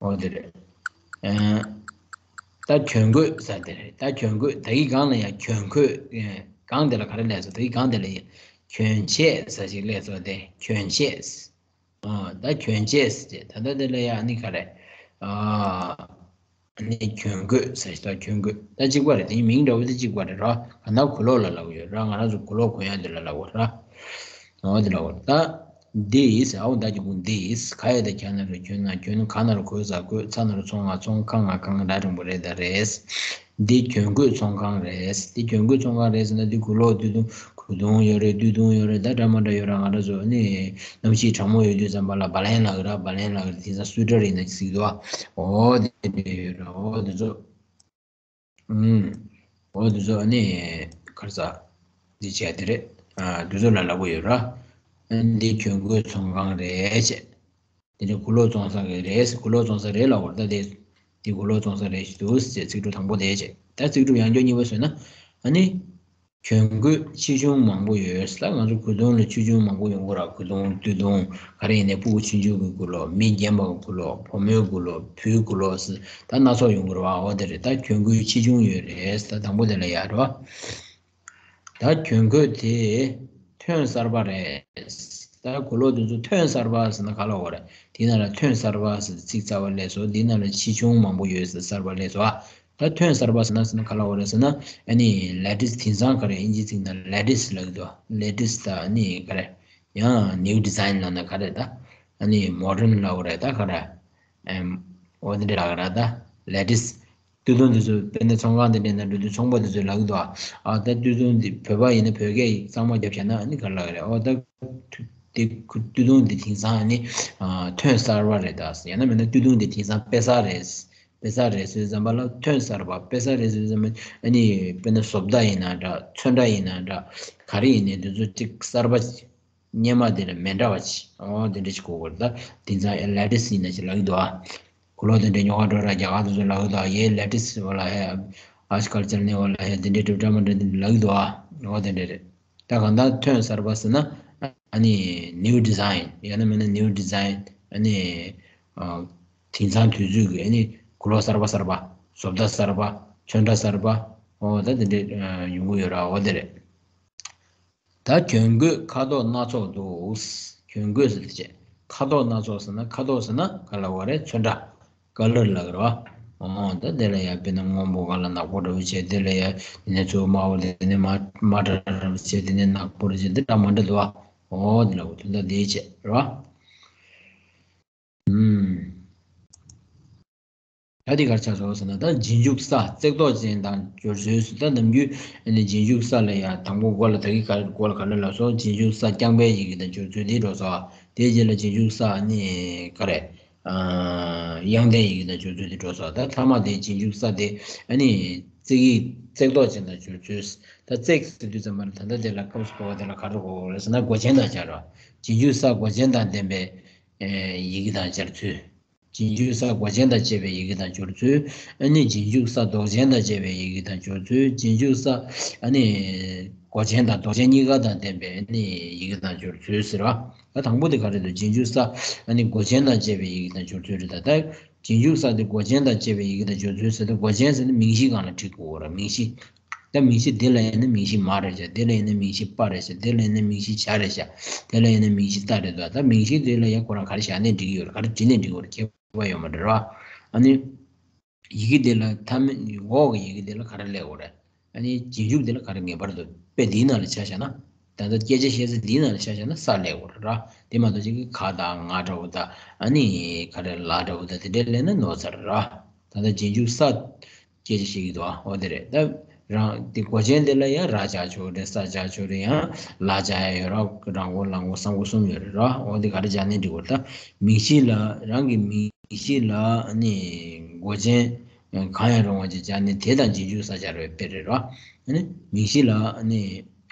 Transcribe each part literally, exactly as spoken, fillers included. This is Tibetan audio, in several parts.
འོ་དེ་རེད། ཨ། ད་གྱོན་གོས་ཟེར་དེ་རེད། ད་གྱོན་གོས། ད་གི་སྒང་ལ་ཡང་གྱོན་གོས། ཨ། སྒང་དེ་ལ་ག་རེ་སླེབས་སོང་། ད་གི་སྒང་དེ་ལ་ཡང་གྱོན་ཆས་ཟེར་ཞིག་སླེབས་སོང་སྟེ། གྱོན་ཆས། ཨ། ད་གྱོན་ཆས་ཟེར། ད་ལྟ་དེ་ལ་ཡང་ནི་ག་རེ། ཨ། ནི་གྱོན་གོས་ཟེར་ཞིག་ད་གྱོན་གོས་ད་གཅིག་པ་རེད། དེའི་མིང་འདྲ་བོ་དེ་གཅིག་པ་རེད་ར། ག་ན་གོས་ལོག་ལ་ལབ་ཡོད་ར། ང་རང་ཚོ་གོས་ལོག་གོན་ཡ་དེ་ལ་ལབ་ཡོད་ར། འོ་དེ་ལ་འོ་ད། འདི་ཟེར། འོ་ད་གྱོན་གོས་འདི་ཟེར། ག་ཡ་ད་གྱོན་ན་རུ་གྱོན་ན་གྱོན། ག་ན་རུ་གོས་ཟ་གོས། ཚ་ན་རུ་ཚོང་ང་ཚོང་། ཁ་ང་ཁང་། ར་འགྲེང་བུ་རེད་ད་རེད། འདི་གྱོན་གོས་ཚོང་ཁང་རེད། འདི་གྱོན་གོས་ཚོང་ཁང་རེད་ཟེར་ན། འདི་གོས་ལོག་སྟོད་ཐུང་། གོས་ཐུང་ཡོད་རེད། སྟོད་ཐུང་ཡོད་རེད། ད་འདྲ་མ་འདྲ་ཡོད་ར། ང་རང་ཚོ་ནི་གནམ་གཤིས་གྲང་མོ་ཡོད་དུས་ཙམ་པ་ལ་བ་ལན་ལབ་ཀྱི་ར། བ་ལན་ལབ་ཀྱི་ར། དེང་སང་སུ་ཊར་ཡིན་ན་ཟེར་གྱི་འདུག་ཨ། འོ་དེ་འདྲ་ཡོད་ར། འོ་དེ་ཚོ། ཨུམ། འོ་དེ་ཚོ་ནི་ག་རེ་ཟ། འདི་བྱས་དེ་རེད། ཨ། དེ་ཚོ་ལ་ལབ་ཀྱི་ཡོད་ར། འདི་གྱོན་གོས་ཚོང་ཁང་རེད་བྱས། དེ་ནས་གོས་ལོག་བཙོང་ས་གི་རེད། གོས་ལོག་བཙོང་ས་རེད་ལབ་པ་རེད། ད་དེ་དེ་གོས་ལོག་བཙོང་ས་རེད་ཞིག་འདུག་ཟེར། ཚིག་གྲུབ་དང་པོ་དེ་བྱས། ད་ཚིག་གྲུབ་ཡང་བསྐྱར་གཉིས་པ་བཟོས་ན། ཨ་ནི། གྱོན་གོས་ཆེ་ཆུང་མང་པོ་ཡོད། ད་ང་ཚོ་གོས་ཐུང་ལ་ཆེ་ཆུང་མང་པོ་ཡོང་གི་ར། གོས་ཐུང་སྟོད་ཐུང་ག་རེ་ཡིན་ནའི། སྤུ་གུ་ཆུང་ཆུང་གི་གོས་ལོག་མི་རྒན་པ་གི་གོས་ལོག་བུ་མོའི་གོས་ལོག་བུའི་གོས་ལོག་ཟེར་ད་སྣ་ཚོགས་ཡོང་གི་ར་བ། འོ་དེ་རེད། ད་གྱོན་གོས་ཆེ་ཆུང་ཡོད་རེད། ད་དང་པོ་དེ་ལ་ཡ་ར་བ། ད་གྱོན་གོས་དེ་ཐོན་གསར་པ་རེད། ད་གོས་ལོག་དེ་ཚོ་ཐོན་གསར་པ་ཟེར་ན་ག་ལབ་དགོས་རེད། དེ་ན་ལ་ཐོན་གསར་པ་ཟེར་ཚིག་རྩ་བ་སླེབས་སོང་། དེ་ན་ལ་ཆེ་ཆུང་མང་པོ་ཡོད་ཟེར་གསར་པ་སླེབས་སོང་ཨ། ད་ཐོན་གསར་པ་ཟེར་ན་ཟེར་ན་ག་ལབ་དགོས་རེད་ཟེར་ན། ཨ་ནི་ལེ་ཊེ་སི་ཊི། དེང་སང་ག་རེ་ཨིན་ཇི་ཚིག་ནང་ལེ་ཊེ་སི་ཊི་ལབ་ཀྱི་འདུག་ལེ་ཊེ་སི་ཊི་ད་ཨ་ནི་ག་རེ། ཡང་ནིའུ་ཌི་ཛའིན་ལབ་ན་ག་རེ། ད་ཨ་ནི་མོ་ཌན་ལབ་དགོས་རེད། ད་ག་རེ། ཨེམ། འོ་དེ་འདྲ་ལབ་ཀྱི་ར། ད་ལེ་ཊེ་སི་ཊི། སྟོད་ཐུང་དེ་ཚོ་དཔེར་ན་ཚོང་ཁང་དེ་འདྲ་ན་འགྲོ་དུས་ཚོང་པ་དེ་ཚོས་ལབ་ཀྱི་འདུག་ཨ། ཨ། ད་སྟོད་ཐུང་འདི་བོད་པ་ཡིན་ན་བོད་སྐད་གཙང་མ་རྒྱབ་བྱས་ན་ཨ་ནི་ག་རེ་ལབ་ཀྱི་རེད། ཨོ་ད་དེ་སྟོད་ཐུང་འདི་དེང་སང་ཨ་ནི་ཨ་ཐོན་གསར་པ་རེད་ད། ཡང་ན་མིན་ན་སྟོད་ཐུང་འདི་དེང་སང་དཔེ་གསར་རེད། དཔེ་གསར་རེད་ཟེར་ཙམ་པ་ལ་ཐོན་གསར་པ། དཔེ་གསར་རེད་ཟེར་ཙམ་པ་ཨ་ནི་དཔེར་ན་བཟོ་ལྟ་ཡིན་ན་འདྲ། ཚོན་ཁྲ་ཡིན་ན་འདྲ། ག་རེ་ཡིན་ནའི་དེ་ཚོ་ཅིག་གསར་པ། སྔོན་མ་དེ་ལས་མི་འདྲ་བ་ཅིག་ཨོ་དེ་འདྲ་ཞིག་གོ་དགོས་རེད། ད་དེང་སང་ཨེ་ལེ་ཊེ་སི་ཊི་ཡིན་ན་ཞིག་ལབ་ཀྱི་འདུག་ཨ། གོས་ལོག་དེ་འདྲ་ཉོ་ག་འགྲོ་ར་རྒྱ་གར་དེ་ཚོ་ལབ་ཀྱི་འདུག་ཨ། ཡེ་ལེ་ཊེ་སི་ཊི་བ་ལ་ཧེ། ཨཇ་ཀལ་ཅལ་ནི་བ་ལ་ཧེ། དེ་འདྲ་འདྲ་མ་འདྲ་དེ་འདྲ་ལབ་ཀྱི་འདུག་ཨ། ཨོ་དེ་འདྲ་རེད། ད་གང་ལྟར་ཐོན་གསར་པ་ཟེར་ན་ཨ་ནི་ནིའུ་ཌི་ཛའིན། ཡང་ན་མིན་ན་ནིའུ་ཌི་ཛའིན། ཨ་ནི་ཨ་དེང་སང་དུས་ཚོད་ཀྱི་ཨ་ནི་གོས་ལོག་གསར་པ་གསར་པ། བཟོ་ལྟ་གསར་པ། ཚོན་ཁྲ་གསར་པ། ཨོ་ད་དེ་འདྲ་ཨ་ཡོང་གི་ཡོད་ར། ཨོ་དེ་རེད། ད་གྱོན་གོས་ཁ་དོག་སྣ་ཚོགས་འདུག་གྱོན་གོས་ཟེར་དེ་བྱས། ཁ་དོག་སྣ་ཚོགས་ཟེར་ན། ཁ་དོག་ཟེར་ན་ག་ལབ་དགོས་རེད། ཚོན་ཁྲ། ཀ་ལར་ལབ་ཀྱི་རེད་བ། འོ་ད་དེ་ལ་ཡ་དཔེར་ན་སྔོན་པོ་ག་ལ་ནག་པོ་འདྲ་བོ་བྱས། དེ་ལ་ཡ་དེ་ནས་ཚོ་དམར་པོ། དེ་ནས་དམར་དམར་འདྲ་འདྲ་བོ་བྱས། དེ་ནས་ནག་པོ་འདྲ་བྱས། འདི་འདྲ་མ་འདྲ་འདུག་བ། འོ་དེ་ལ་འོ་དེ་འདྲ་དེ་བྱས་རེད་བ། ཨུམ། ད་འདི་ག་རེ་ཆགས་སོང་ཟེར་ན། ད་རྗེས་འཇུག་ས་བརྩེགས་ཐོག་ཅན་དང་སྦྱོར་ཚུལ་ཟེར། ད་ནམ་རྒྱུན་ཨ་ནི་རྗེས་འཇུག་ས་ལ་ཡ་དང་པོ་མགོ་ལ། ད་གི་ག་མགོ་ལ་ག་རེ་ལབ་སོང་། རྗེས་འཇུག་ས་རྐྱང་པའི་ཡི་གེ་དང་སྦྱོར་ཚུལ་འདི་འགྲོ་སོང་། དེའི་རྗེས་ལ་རྗེས་འཇུག་ས་ཨ་ནི་ག་རེ། ཨ་དབྱངས་ལྡན་ཡི་གེ་དང་སྦྱོར་ཚུལ་འདི་འགྲོ་སོང་། ད་མཐའ་མ་དེ་རྗེས་འཇུག་ས་དེ་ཨ་ནི་བརྩེགས་ཡིག་བརྩེགས་ཐོག་ཅན་དང་སྦྱོར་ཚུལ། ད་བརྩེགས་ཟེར་དུས་ཙམ་པ་ལ་ད་ལྟ་དེ་ལ་སྐབས་སུ་བབས་པ་དེ་ལ་ག་རེ་གོ་དགོས་རེད་ཟེར་ན། མགོ་ཅན་དང་སྦྱར་བ། རྗེས་འཇུག་ས་མགོ་ཅན་དང་ལྡན་པའི་ཨེ་ཡི་གེ་དང་སྦྱར་ཚུལ། རྗེས་འཇུག་ས་མགོ་ཅན་དང་བཅས་པའི་ཡི་གེ་དང་སྦྱོར་ཚུལ། ཨ་ནི་རྗེས་འཇུག་ས་འདོགས་ཅན་དང་བཅས་པའི་ཡི་གེ་དང་སྦྱོར་ཚུལ། རྗེས་འཇུག་ས་ཨ་ནི་མགོ་ཅན་དང་འདོགས་ཅན་གཉིས་ཀ་དང་ལྡན་པའི་ཨ་ནི་ཡི་གེ་དང་སྦྱོར་ཚུལ་ཟེར་བ། ད་དང་པོ་དེ་ག་རེ་འདུག་རྗེས་འཇུག་ས་ཨ་ནི་མགོ་ཅན་དང་བཅས་པའི་ཡི་གེ་དང་སྦྱོར་ཚུལ་རེད། ད་ད་རྗེས་འཇུག་ས་དེ་མགོ་ཅན་དང་བཅས་པའི་ཡི་གེ་དང་སྦྱོར་ཚུལ་ཟེར་དུས། མགོ་ཅན་ཟེར་ན་མིང་གཞིའི་སྒང་ལ་བྲིས་དགོས་ར། མིང་གཞི། ད་མིང་གཞི་འདི་ལ་ཡིན་ན་མིང་གཞི་མ་རེད་ཤག་འདི་ལ་ཡིན་ན་མིང་གཞི་པ་རེད་ཤག་འདི་ལ་ཡིན་ན་མིང་གཞི་བྱ་རེད་ཤག་འདི་ལ་ཡིན་ན་མིང་གཞི་ཏ་རེད་འདུག་ད་མིང་གཞི་འདི་ལ་ཡ་ཁོ་རང་ག་རེ་བཞག་ནས་འབྲི་གི་ཡོད་རེད། ག་རེ་བྲིས་ནས་འབྲི་གི་ཡོད་རེད། ཁྱད་པར་ཡོད་མ་རེད་ར། ཨ་ནི་ཡི་གེ་འདི་ལ་མཐའ་མེད་འོག་གི་ཡི་གེ་འདི་ལ་ག་རེ་སླེབས་ཡོད་རེད། ཨ་ནི་རྗེས་འཇུག་འདི་ལ་ག་རེ་ངེས་པར་དུ། དཔེ་འདིའི་ནང་ལ་ཆ་བཞག་ན། ད་ལྟ་སྐད་ཆ་བཤད་ས་འདིའི་ནང་ལ་ཆ་བཞག་ན་ས་སླེབས་ཡོད་རེད་ར། དེ་མ་གཏོགས་ཅིག་གི་ག་དང་ང་འདྲ་བོ་དང་། ཨ་ནི་ག་རེ་ལ་འདྲ་བོ་དང་དེ་འདྲ་སླེབས་ན་ནོར་ཚར་ར། ད་ལྟ་རྗེས་འཇུག་ས། སྐད་ཆ་བཤད་ཀྱི་འདུག་ཨ། འོ་དེ་རེད། ད་རང་དེ་མགོ་ཅན་དེ་ལ་ཡང་ར་སྦྱར་ཆོག་རེད། ས་སྦྱར་ཆོག་རེད། ཡང་ལ་སྦྱར་ཡ་ཡོད་ར། ར་མགོ་ལ་མགོ་ས་མགོ་གསུམ་ཡོད་རེད་ར། འོ་དེ་ག་རེ་སྦྱར་ནས་འབྲི་དགོས་རེད། ད་མིང་གཞི་ལ། རང་གི་མིང་གཞི་ལ་ཨ་ནི་མགོ་ཅན་གང་ཡང་རུང་བ་ཅིག་སྦྱར་ནས་དེ་དང་རྗེས་འཇུག་ས་སྦྱར་བའི་དཔེ་རེད་ར། ཨ་ནི་མིང་གཞི་ལ་ཨ་ནི།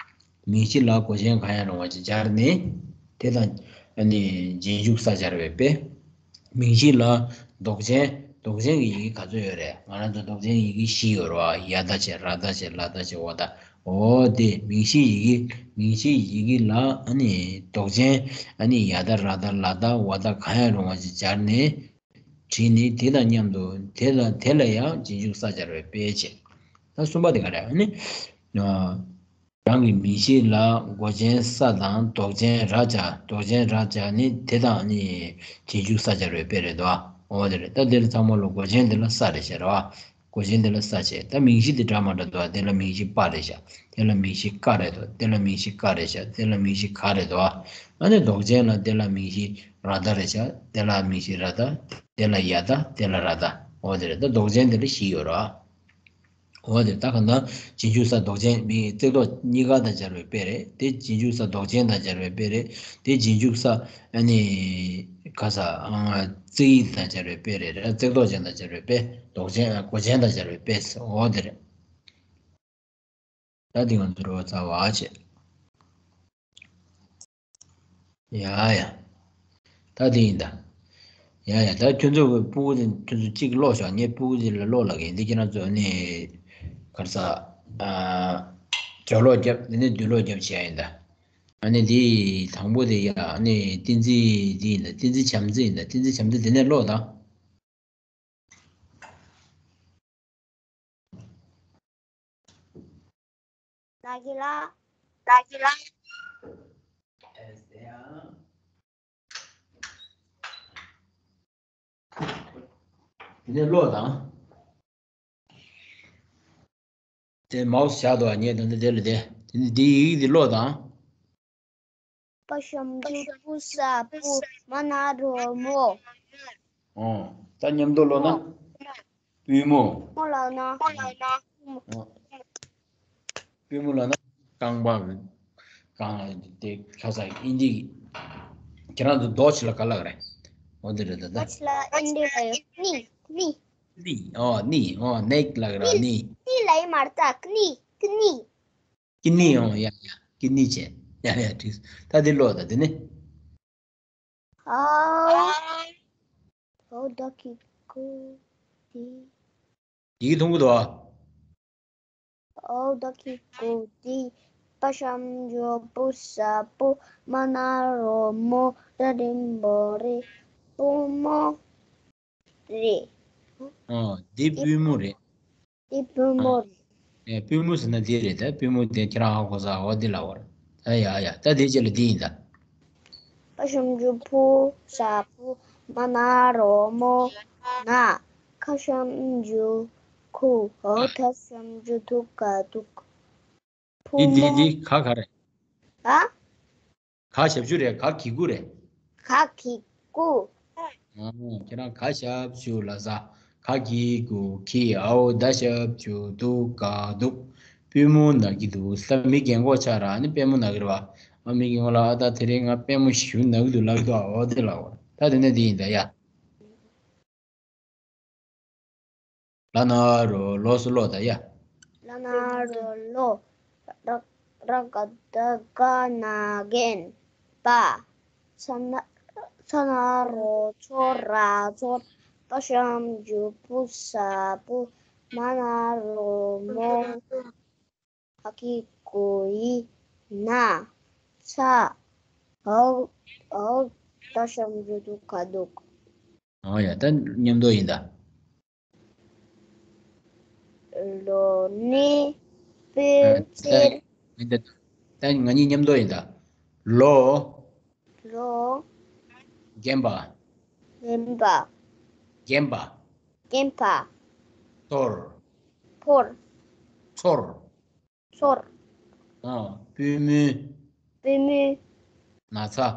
མིང་གཞི་ལ་མགོ་ཅན་གང་ཡང་རུང་བ་ཅིག་སྦྱར་ནས། དེ་དང་ཨ་ནི་རྗེས་འཇུག་ས་སྦྱར་བའི་དཔེ། མིང་གཞི་ལ་འདོགས་ཅན། འདོགས་ཅན་གྱི་ཡི་གེ་ག་ཚོད་ཡོད་རེད། ང་རང་ཚོ་འདོགས་ཅན་ཡི་གེ་བཞི་ཡོད་རེད་བ། ཡ་བཏགས་བྱས། ར་བཏགས་བྱས། ལ་བཏགས་བྱས། འོ་ད། འོ་དེ་མིང་གཞི་ཡི་གེ་མིང་གཞི་ཡི་གེ་ལ་ཨ་ནི་འདོགས་ཅན། ཨ་ནི་ཡ་བཏགས་ར་བཏགས་ལ་བཏགས་འོ་ད་གང་ཡང་རུང་བ་ཅིག་སྦྱར་ནས། བྲིས་ནས་དེ་དང་མཉམ་དུ་དེ་ལ་དེ་ལ་ཡང་རྗེས་འཇུག་ས་སྦྱར་བའི་དཔེ་བྱས། ད་གསུམ་པ་དེ་ག་རེ་ནི། རང་གི་མིང་གཞི་ལ་མགོ་ཅན་ས་དང་འདོགས་ཅན་ར་སྦྱར། འདོགས་ཅན་ར་སྦྱར་ནི་དེ་དང་ནི་རྗེས་འཇུག་ས་སྦྱར་བའི་དཔེ་རེད་དོ། འོ་དེ་རེད། ད་འདི་ལ་ཚང་མ་ལ་མགོ་ཅན་འདི་ལ་ས་རེད་ཤག་ར་བ། མགོ་ཅན་འདི་ལ་ས་བྱས། ད་མིང་གཞི་འདི་འདྲ་མ་འདྲ་འདུག་ཨ། འདི་ལ་མིང་གཞི་པ་རེད་ཤག་འདི་ལ་མིང་གཞི་ཀ་རེད་དོ། འདི་ལ་མིང་གཞི་ཀ་རེད་ཤག་འདི་ལ་མིང་གཞི་ག་རེད་དོ། ཨ་ནི་འདོགས་ཅན་ལ་འདི་ལ་མིང་གཞི་ར་ད་རེད་ཤག་འདི་ལ་མིང་གཞི་ར་ད། འདི་ལ་ཡ་ད། འདི་ལ་ར་ད། འོ་དེ་རེད། ད་འདོགས་ཅན་འདི་ལ་བཞི་ཡོད་ར། འོ་དེ་ད་གང་ལྟར་རྗེས་འཇུག་ས་འདོགས་ཅན་མིང་བརྩེགས་འདོགས་གཉིས་ཀ་དང་སྦྱར་བའི་དཔེ་རེད། དེ་རྗེས་འཇུག་ས་འདོགས་ཅན་དང་སྦྱར་བའི་དཔེ་རེད། དེ་རྗེས་འཇུག་ས་ཨ་ནི་ག་ས་ཨ་བརྩེགས་ཡིག་དང་སྦྱར་བའི་དཔེ་རེད། བརྩེགས་འདོགས་ཅན་དང་སྦྱར་བའི་དཔེ། འདོགས་ཅན་མགོ་ཅན་དང་སྦྱར་བའི་དཔེ། འོ་དེ་རེད། ད་དེ་ང་ཚོ་རོ་ཚ་བ་བྱེད། ཡ་ཡ། ད་དེ་ཡིན་ད། ཡ་ཡ། ད་ཁྱོད་ཚོ་གི་སྤུ་གུ་དེ་ཁྱོད་ཚོ་གཅིག་ཀློག་ཤོག་ངས་སྤུ་གུ་དེ་ལ་ཀློག་ལབ་ཀྱི་ཡིན། འདི་ཁྱེད་རང་ཚོ་ནི་ག་རེ་ཟ། ཨ། སྦྱོར་ཀློག་རྒྱབ། དེ་ནས་བསྡུས་ཀློག་རྒྱབ་བྱེད་ཡ་ཡིན་ད། ཨ་ནི་འདི་དང་པོ་དེ་ཡ་ཨ་ནི་བསྟན་འཛིན་འདི་ཡིན་ད། བསྟན་འཛིན་བྱམས་བརྩེ་ཡིན་ད། བསྟན་འཛིན་བྱམས་བརྩེ་དེ་ནས་ཀློག་དང་། ན་གི་ལ། ན་གི་ལ། དེ་ནས་ཀློག་དང་། དེ་མའུ་སི་བཞག་འདུག་ཨ། ངས་ད་ལྟ་དེ་ལ་དེ། དེ་ནས་དེའི་ཡིག་དེ་ཀློག་དང་། པ་ཞབས་ཀྱུ་པུ་ས་པུ། མ་ན་རོ་མོ། ཨོ། ད་མཉམ་དུ་ཀློག་ན། པུས་མོ། མོ་ལབ་ན། ཨོ། པུས་མོ་ལབ་ན་རྐང་པ། རྐང་དེ་ཁ་ས་ཨིན་ཇི། ཁྱེད་རང་ཚོ་རྡོ་ཆེ་ལ་ག་ལབ་རེད། འོ་དེ་རེད་ད་ད། རྡོ་ཆེ་ལ་ཨིན་ཇི་ལ་ནི། ནི། ནི། ཨོ་ནི། ཨོ་ནེག་ལབ་ར་ནི། ནི་ལ་ཡི་མར་ད་ཀི་ནི། ཀི་ནི། ཀི་ནི། ཨོ་ཡ་ཡ། ཀི་ནི་བྱས། ཡ་ཡ། འགྲིག་སོང་། ད་འདི་ཀློག་ད་འདི་ནི། ཨ། ཨོ་ད་ཀི་ཀུ་ཏི། ཡི་གེ་མཐོང་གི་འདུག་ཨ། ཨོ་ད་ཀི་ཀུ་ཏི། པ་ཞབས་ཀྱུ་པུ་ས་པུ། མ་ན་རོ་མོ། ར་འགྲེང་བུ་རེ། པུས་མོ་རེད། ཨོ་འདི་པུས་མོ་རེད། འདི་པུས་མོ་རེད། ཨེ་པུས་མོ་ཟེར་ན་འདི་རེད་ད། པུས་མོ་དེ་ཁྱེད་རང་ཧ་གོ་ས། འོ་འདི་ལ་འོར། ད་ཡ་ཡ། ད་དེ་རྗེས་ལ་འདི་ཡིན་ད། པ་ཞབས་ཀྱུ་ཕུ་ས་ཕུ། མ་ན་རོ་མོ། ན། ཁ་ཞབས་ཀྱུ་ཁུ། འོ་ད་ཞབས་ཀྱུ་དུ་ག་དུག་ཕུ་འདི་འདི་མོ། འདི་ག་ག་རེད། ཨ། ག་ཞབས་ཀྱུ་རེད། ག་གི་གུ་རེད། ག་གི་གུ། ཨ། ཁྱེད་རང་ག་ཞབས་ཀྱུ་ལ་ཟ། ག་གི་གུ་གི། ཨའོ་ད་ཞབས་ཀྱུ་དུ་ག་དུག་པུས་མོ་ན་གི་འདུག་ད་མི་རྒན་གོག་ཆགས་ར་ནི་པུས་མོ་ན་གི་རེད་བ། ཨ་མི་རྒན་གོག་ལ་ཨ་ད་དེ་རིང་ང་པུས་མོ་ཞིག་ན་གི་འདུག་ལབ་འདུག་ཨའོ་དེ་ལ་འོ། ད་དེ་ནས་འདི་ཡིན་ད་ཡ། ལ་ན་རོ་ལོ་སུ་ལོ་ད་ཡ། ལ་ན་རོ་ལོ། ར་ར་ག་ད་ག་ན་རྒན་པ། ཚ་ན་ཚ་ན་རོ་ཚོ་ར་ཚོར། པ་ཞབས་ཀྱུ་པུ་ས་པུ། མ་ན་རོ་མོ། ག་གི་གུ་གི། ན། ཚ། འོ། འོ་ད་ཞབས་ཀྱུ་དུ་ག་དུག་ཨོ་ཡ། ད་མཉམ་དུ་ཡིན་ད། ལོ་ནི་ཨ་དཔེ་ད་ཆེར། ད་ད་ང་གཉིས་མཉམ་དུ་ཡིན་ད། ལོ། ལོ། རྒན་པ། རྒན་པ། རྒན་པ། རྒན་པ། ཐོར། ཕོར། ཚོར། ཚོར། ཨ། པུས་མོའི། པུས་མོའི། ན་ཚ།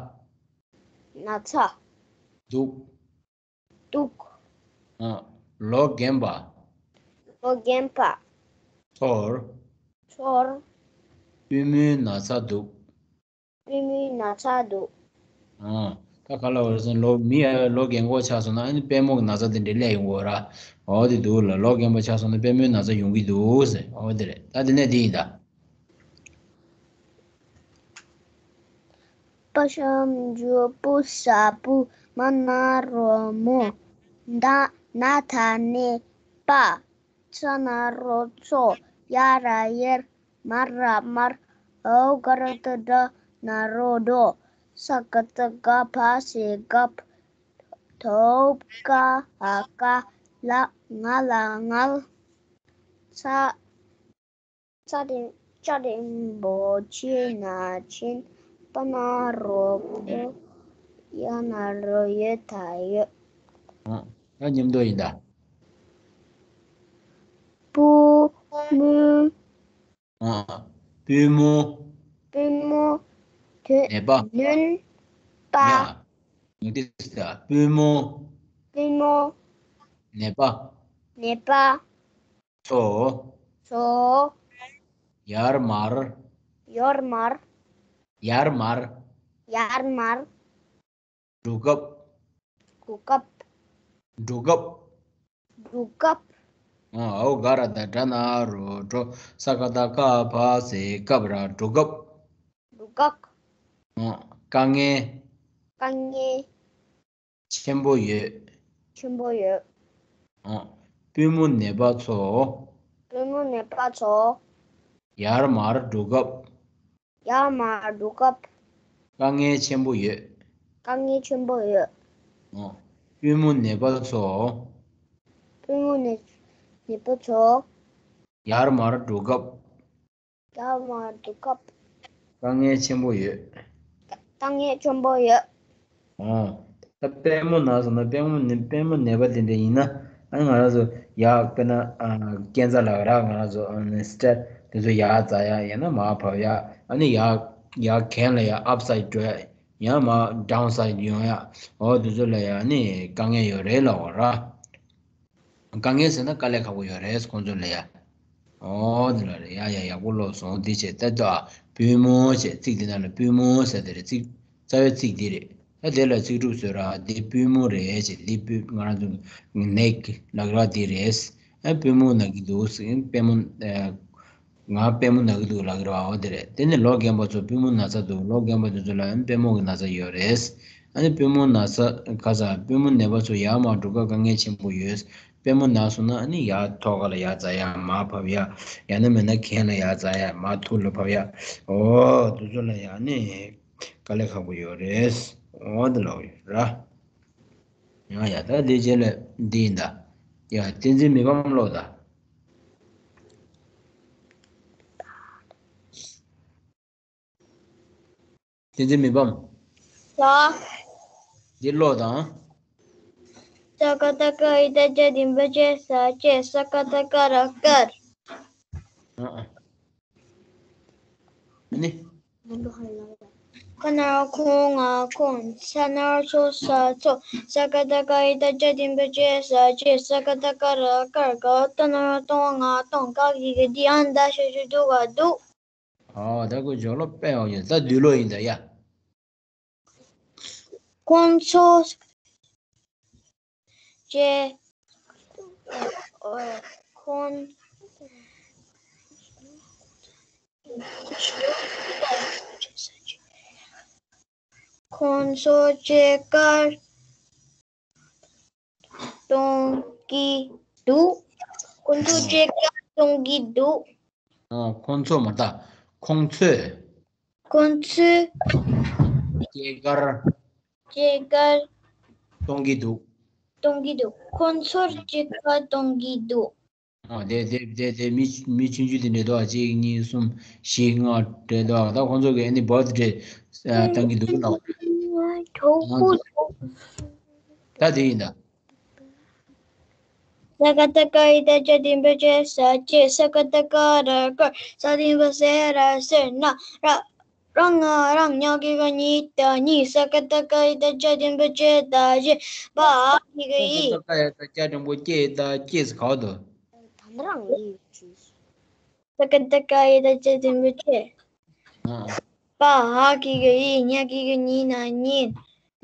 ན་ཚ། དུག་དུག་ཨ། ལོ་རྒན་པ། ལོ་རྒན་པ། ཚོར། ཚོར། པུས་མོའི་ན་ཚ་དུག་པུས་མོའི་ན་ཚ་དུག་ཨ། ད་ག་ལ་བར་སོང་ལོ་མི་ཡ་ལོ་རྒན་གོག་ཆགས་སོང་ན་ཨ་ནི་པུས་མོ་གི་ན་ཚ་དེ་འདྲ་སླེབས་ཡོང་གི་ཡོད་ར། འོ་དེ་དུག་ལ་ལོ་རྒན་པ་ཆགས་སོང་ན་པུས་མོའི་ན་ཚ་ཡོང་གི་དུག་ཟེར། འོ་དེ་རེད། ད་དེ་ནས་དེ་ཡིན་ད། པ་ཞབས་ཀྱུ་པུ་ས་པུ། མ་ན་རོ་མོ། ད་ན་ད་ནི་པ། ཚ་ན་རོ་ཚོ། ཡ་ར་ཡར། མ་ར་མར། འོ་ག་ར་ཏ་དྲ། ན་རོ་དྲོ། ས་ག་ད་སྐ། བ་ཞབས་ཀྱུ་སྐབས། དོ་ཀ་འ་ཀ་ལ་ང་ལ་ངལ། ཚ། ཚ་རིང་། ཅ་རིང་པོ་ཆེ་ན་ཆེན། པ་ན་རོ་པོ། ཡ་ན་རོ་ཡོད་ད་ཡོད། ཨ། ད་མཉམ་དུ་ཡིན་ད། པུས་མོ། ཨ། པུས་མོ། པུས་མོ། དོད། ནད་པ། ནོན་པ། ཡ། ངས་འདི་ཟེར། པུས་མོ། པུས་མོ། ནད་པ། ནད་པ། མཚོ། མཚོ། ཡར་མར། ཡོར་མར། ཡར་མར། ཡར་མར། འབྲུ་སྐབས། གོ་སྐབས། འབྲུ་སྐབས། འབྲུ་སྐབས། ཨ། འོ། ག་ར་བཏགས་གྲ་ན་རོ་གྲོ། ས་ཀ་བཏགས་སྐ་བ་སེ་སྐབས་ར། འབྲུ་སྐབས། འབྲུ་སྐབས། ཨ། དཀའ་ངལ། དཀའ་ངལ། ཆེན་པོ་ཡོད། ཆེན་པོ་ཡོད། ཨ། པུས་མོ་ནད་པ་ཚོ། པུས་མོ་ནད་པ་ཚོ། ཡར་མར་འབྲུ་སྐབས། ཡར་མར་འབྲུ་སྐབས། དཀའ་ངལ་ཆེན་པོ་ཡོད། དཀའ་ངལ་ཆེན་པོ་ཡོད། ཨ། པུས་མོ་ནད་པ་ཚོ། པུས་མོ་ནད། ནད་པ་ཚོ། ཡར་མར་འགྲོ་སྐབས། ཡར་མར་འགྲོ་སྐབས། དཀའ་ངལ་ཆེན་པོ་ཡོད། དཀའ་ངལ་ཆེན་པོ་ཡོད། ཨོ། ད་པུས་མོ་ན་ཟེར་ན། པུས་མོ་ནད། པུས་མོ་ནད་པ་དེ་འདྲ་ཡིན་ན། ཨ་ནི་ང་རང་ཚོ་ཡར། དཔེར་ན་ཨ་ཀན་ས་ལབ་ར། ང་རང་ཚོ་ཨ་ནི་སི་ཊེ་ཊི་དེ་ཚོ་ཡར་འཛེག་ཡ། ཡང་ན་མར་ཕབ་ཡ། ཨ་ནི་ཡར། ཡར་གྱེན་ལ་ཡ། ཨབ་སའིཌ་འགྲོ་ཡ། ཡང་མར་ཌའུན་སའིཌ་ཡོང་ཡ། འོ་དེ་ཚོ་ལ་ཡ་ཨ་ནི་དཀའ་ངལ་ཡོད་རེད་ལབ་པ་ར། དཀའ་ངལ་ཟེར་ན་དཀའ་ལས་ཁག་པོ་ཡོད་རེད་ཁོང་ཚོ་ལ་ཡ། ཨོ་དེ་ལ་རེད། ཡ་ཡ། ཡག་པོ་ཀློག་སོང་། འདི་བྱས་ད་ལྟ་པུས་མོ་བྱས། ཚིག་འདི་ནང་ལ་པུས་མོ་ཟེར་དེ་རེད། ཚིག་རྩ་བའི་ཚིག་འདི་རེད། ད་དེ་ལ་ཚིག་གྲུབ་བཟོས་ར། འདི་པུས་མོ་རེད་བྱས། འདི་པུས། ང་རང་ཚོ་ནེག་ལབ་ར་འདི་རེད། ཨ། པུས་མོ་ན་གི་འདུག་ཟེར། པུས་མོ། ཨ། ང་པུས་མོ་ན་གི་འདུག་ལབ་ཀྱི་རེད་པ། འོ་དེ་རེད། དེ་ནས་ལོ་རྒན་པ་ཚོ་པུས་མོ་ན་ཚ་འདུག་ལོ་རྒན་པ་དེ་ཚོ་ལ་པུས་མོ་གི་ན་ཚ་ཡོད་རེད། ཨ་ནི་པུས་མོ་ན་ཚ། ཁ་ཚ། པུས་མོ་ནད་པ་ཚོ་ཡར་མར་འགྲོ་སྐབས་དཀའ་ངལ་ཆེན་པོ་ཡོད། པུས་མོ་ན་སོང་ན་ཨ་ནི་ཡར་ཐོག་ཁ་ལ་ཡར་འཛེག་ཡ། མར་ཕབ་ཡ། ཡང་ན་མིན་ན་གྱེན་ལ་ཡར་འཛེག་ཡ། མར་ཐུར་ལ་ཕབ་ཡ། འོ་དེ་ཚོ་ལ་ཡ་ཨ་ནི་དཀའ་ལས་ཁག་པོ་ཡོད་རེད། འོ་དེ་ལབ་ཡོད་ར། ཡ་ཡ། ད་དེ་རྗེས་ལ་འདི་ཡིན་ད། ཡ། བསྟན་འཛིན་མི་ཕམ་ཀློག་ད། བསྟན་འཛིན་མི་ཕམ། ལགས། འདི་ཀློག་དང་། ས་ཀ་བཏགས་སྐ་ཡ་བཏགས་སྐྱ་འགྲེང་བུ་སྐྱེ། ས་སྐྱེས། ས་ཀ་བཏགས་སྐ་ར་སྐར། ཨ་ཨ། ཨ་ནི། ཁ་ན་རོ་ཁོང་། ང་ཁོང་། ས་ན་རོ་སོ། ས་སོགས། ས་ཀ་བཏགས་སྐ་ཡ་བཏགས་སྐྱ་འགྲེང་བུ་སྐྱེ། ས་སྐྱེས། ས་ཀ་བཏགས་སྐ་ར་སྐར། ག་འོག་ཏ་ན་རོ་གཏོང་། ང་གཏོང་། ག་གི་གུ་གི་འདི། འ་ད་ཞབས་ཀྱུ་འདུ་ག་འདུག་ཨོ། ད་ཁོ་སྦྱོར་ཀློག་དཔེ་ཡག་ཡོད། ད་བསྡུས་ཀློག་ཡིན་ད་ཡ། ཁོང་ཚོ་ཅེ། ཁོང་། ཁོང་ཚོ་ཅེ་སྐར་གཏོང་གི་འདུག་ཁོང་ཚོ་ཅེ་སྐར་གཏོང་གི་འདུག་ཨ། ཁོང་ཚོ་མ་རེད་ད། ཁོང་ཚོས། ཁོང་ཚོས། ཅེ་སྐར། ཅེ་སྐར། གཏོང་གི་འདུག་གཏོང་གི་འདུག་ཁོང་ཚོར་ཅེ་སྐར་གཏོང་གི་འདུག་ཨ། དེ་དེ་དེ་དེ་མི་མི་ཆུང་ཆུང་དེ་འདྲ་འདུག་ཨ། གཅིག་གཉིས། གསུམ། བཞི། ལྔ་རེད་འདུག་ཨ། ད་ཁོང་ཚོ་གི་ཨ་ནི་བར་ཐི་ཌེ་བཏང་གི་འདུག་ལབ། གྲོགས་པོ་ཚོ། ད་དེ་ཡིན་ད། ས་ཀ་བཏགས་སྐ་ཡ་བཏགས་སྐྱ་འགྲེང་བུ་སྐྱེ། ས་སྐྱེས། ས་ཀ་བཏགས་སྐ་ར་སྐར། ས་འགྲེང་བུ་སེ་ར་སེར། ན་ར། ར་ང་རང་། ཉ་གི་གུ་ཉི། ད་གཉིད། ས་ཀ་བཏགས་སྐ་ཡ་བཏགས་སྐྱ་འགྲེང་བུ་སྐྱེ། ད་གཉིད། བ་འ་གི་གུ་འི། ས་ཀ་བཏགས་སྐ་ཡ་བཏགས་སྐྱ་འགྲེང་བུ་སྐྱེ། ད་གཉིད་ཟེར་ག་བ་འདུག་ད་ནི་རང་ལ་ཡོད་ཅིག་ས་ཀ་བཏགས་སྐ་ཡ་བཏགས་སྐྱ་འགྲེང་བུ་སྐྱེ། ཨ། བ་འ་གི་གུ་འི། ཉ་གི་གུ་ཉི། ན་གཉིད།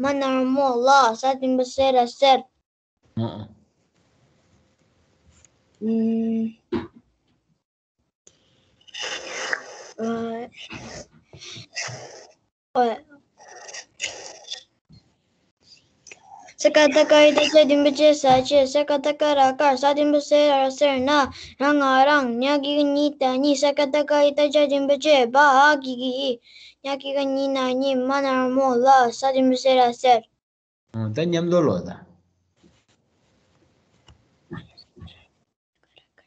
མ་ན་རོ་མོ། ལ། ས་འགྲེང་བུ་སེ་ར་སེར། ཨ་ཨ། ཨུམ། ཨ། ཨོ། ས་ཀ་བཏགས་སྐ་ཡ་བཏགས་སྐྱ་འགྲེང་བུ་སྐྱེ། ས་སྐྱེས། ས་ཀ་བཏགས་སྐ་ར་སྐར། ས་འགྲེང་བུ་སེ་ར་སེར། ན་ར་ང་རང་། ཉ་གི་གུ་ཉི། ད་གཉིད། ས་ཀ་བཏགས་སྐ་ཡ་བཏགས་སྐྱ་འགྲེང་བུ་སྐྱེ། བ་འ་གི་གུ་འི། ཉ་གི་གུ་ཉི། ན་གཉིད། མ་ན་རོ་མོ། ལ། ས་འགྲེང་བུ་སེ་ར་སེར། ཨ། ད་མཉམ་དུ་ཀློག་ད།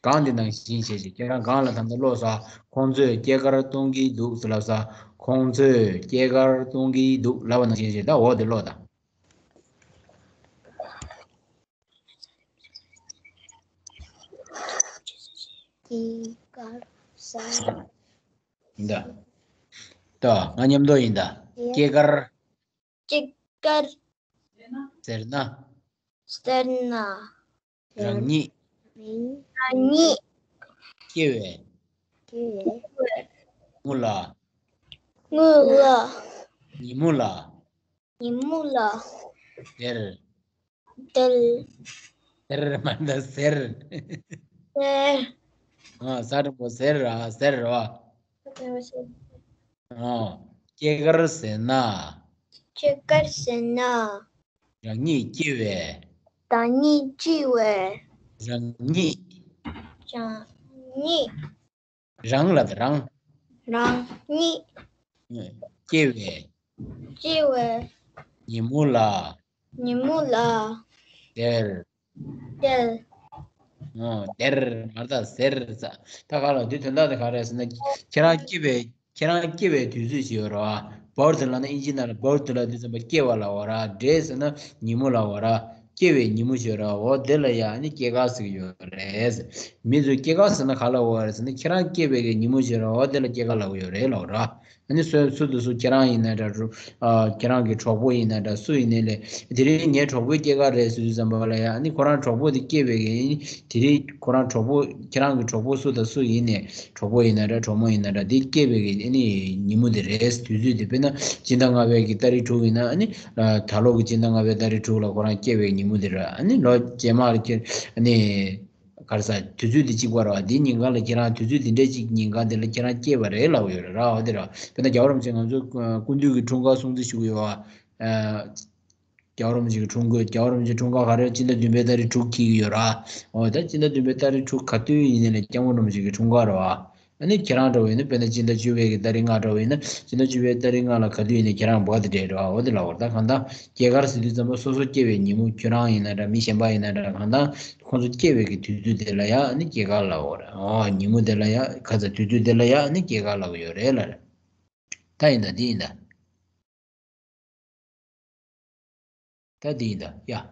གང་འདི་ནང་བཞིན་བྱས་ཤིག་ཁྱེད་རང་གང་ལ་ད་ལྟ་ཀློག་ས། ཁོང་ཚོས་སྐྱེས་སྐར་གཏོང་གི་འདུག་ཟེར་ལབ་ས། ཁོང་ཚོས་སྐྱེས་སྐར་གཏོང་གི་འདུག་ལབ་པ་ནང་བཞིན་བྱས། ད་འོ་དེ་ཀློག་དང་། སྐྱེས་སྐར་ཟེར། འདི། ད་ང་མཉམ་དུ་ཡིན་ད། སྐྱེས་སྐར། སྐྱེས་སྐར། ཟེར་ན། ཟེར་ན། རང་ཉིད། རང་ཉིད། སྐྱེ་བའི། སྐྱེ་བའི། ཉིན་མོ་ལ། ཉིན་མོ་ལ། ཉིན་མོ་ལ། ཉིན་མོ་ལ། དེར། དེར། དེར་མ་ད་ཟེར། ཟེར། ཨ་ས་དྲང་པོ་ཟེར་ར་ཟེར་ར་བ། ཨ་སྐྱེས་སྐར་ཟེར་ན། སྐྱེས་སྐར་ཟེར་ན། རང་ཉིད་སྐྱེ་བའི། རང་ཉིད་སྐྱེ་བའི། རང་ཉིད། རང་ཉིད། རང་ལ་དང་རང་། རང་ཉིད། སྐྱེ་བའི། སྐྱེ་བའི། ཉིན་མོ་ལ། ཉིན་མོ་ལ། དེར། དེར། ཨོ་དེར་མ་ད་ཟེར་ས། ད་ག་ལ་འདི་དོན་དག་དེ་ག་རེ་ཟེར་ན། ཁྱེད་རང་སྐྱེ་བའི། ཁྱེད་རང་སྐྱེ་བའི་དུས་ཚོད་ཅིག་ཡོད་རེད་བ། བར་དུ་ལ་ན་ཨིན་ཇི་ནང་ལ་བར་དུ་ལ་དུས་ཙམ་པ་སྐྱེ་བ་ལ་འོ་ར། ཌེ་ཟེར་ན་ཉིན་མོ་ལ་འོ་ར། སྐྱེ་བའི་ཉིན་མོ་ཞིག་ཡོད་རེད་བ། འོ་དེ་ལ་ཡ་ཨ་ནི་སྐྱེས་སྐར་ཟེར་གྱི་ཡོད་རེད། མི་ཚོས་སྐྱེས་སྐར་ཟེར་ན་ག་ལ་འོ་རེད་ཟེར་ན། ཁྱེད་རང་སྐྱེ་བའི་གི་ཉིན་མོ་ཞིག་ཡོད་རེད་བ། འོ་དེ་ལ་སྐྱེས་སྐར་ལབ་ཀྱི་ཡོད་རེད་ལབ་ར། ཨ་ནི་སུ་སུ་དང་སུ། ཁྱེད་རང་ཡིན་ན་འདྲ། ཨ་ཁྱེད་རང་གི་གྲོགས་པོ་ཡིན་ན་འདྲ། སུ་ཡིན་ནའི་ལས། དེ་རིང་ངའི་གྲོགས་པོའི་སྐྱེས་སྐར་རེད་ཟེར་དུས་ཙམ་པ་ལ་ཡ། ཨ་ནི་ཁོ་རང་གྲོགས་པོ་དེ་སྐྱེས་པའི་གི། དེ་རིང་ཁོ་རང་གྲོགས་པོ། ཁྱེད་རང་གི་གྲོགས་པོ་སུ་དང་སུ་ཡིན་ནའི། གྲོགས་པོ་ཡིན་ན་འདྲ། གྲོགས་མོ་ཡིན་ན་འདྲ། དེ་སྐྱེས་པའི་གི་ཨ་ནི་ཉིན་མོ་དེ་རེད། དུས་ཚོད་དེ། དཔེར་ན་སྤྱི་ཟླ་ལྔ་པའི་གི་ཏ་རིག་དྲུག་ཡིན་ན། ཨ་ནི་ད་ལོ་གི་སྤྱི་ཟླ་ལྔ་པའི་ཏ་རིག་དྲུག་ལ་ཁོ་རང་སྐྱེས་པའི་ཉིན་མོ་དེ་རེད། ཨ་ནི་ལོ་རྗེས་མ་ལ་སྐྱེ། ཨ་ནི། ག་རེ་ཟ། དུས་ཚོད་འདི་གཅིག་པ་རེད་བ། འདིའི་ཉིན་གང་ལ་ཁྱེད་རང་། དུས་ཚོད་འདི་འདྲའི་གཅིག་ཉིན་གང་འདི་ལ་ཁྱེད་རང་སྐྱེས་པ་རེད་ལབ་ཡོད་རེད་ར། འོ་དེ་ར། དཔེར་ན་རྒྱལ་བ་རིན་པོ་ཆེ་ང་ཚོ་སྐུ་མདུན་གྱི་འཁྲུངས་སྐར་སྲུང་བརྩི་ཞུ་གི་ཡོད་བ། ཨ་རྒྱལ་བ་རིན་པོ་ཆེ་གི་འཁྲུངས་སྐར། རྒྱལ་བ་རིན་པོ་ཆེ་འཁྲུངས་སྐར་ག་རེ། སྤྱི་ཟླ་བདུན་པའི་ཏ་རིག་དྲུག་འཁེལ་གྱི་ཡོད་ར། འོ་ད་སྤྱི་ཟླ་བདུན་པའི་ཏ་རིག་དྲུག་ག་དུས་ཡིན་ནའི་ལས་སྐྱབས་མགོན་རིན་པོ་ཆེ་གི་འཁྲུངས་སྐར་རེད་བ། ཨ་ནི་ཁྱེད་རང་འདྲ་བོ་ཡིན་ན། དཔེར་ན་སྤྱི་ཟླ་བཅུ་པའི་གི་ཏ་རིག་ལྔ་འདྲ་བོ་ཡིན་ན། སྤྱི་ཟླ་བཅུ་པའི་ཏ་རིག་ལྔ་ལ་ག་དུས་ཡིན་ནའི་ཁྱེད་རང་བར་ཐི་ཌེ་རེད་བ། འོ་དེ་ལབ་པ་རེད། ད་གང་ལྟར་སྐྱེས་སྐར་ཟེར་དུས་ཙམ་པ་སོ་སོ་སྐྱེས་པའི་ཉིན་མོ། ཁྱོད་རང་ཡིན་ན་འདྲ། མི་གཞན་པ་ཡིན་ན་འདྲ། གང་ལྟར་ཁོང་ཚོ་སྐྱེས་པའི་གི་དུས་ཚོད་དེ་ལ་ཡ་ཨ་ནི་སྐྱེས་སྐར་ལབ་པ་རེད། ཨོ་ཉིན་མོ་དེ་ལ་ཡ། ག་ཚ། དུས་ཚོད་དེ་ལ་ཡ་ཨ་ནི་སྐྱེས་སྐར་ལབ་ཀྱི་ཡོད་རེད་ལབ་རེད། ད་ཡིན་ད། འདི་ཡིན་ད། ད་འདི་ཡིན་ད་ཡ།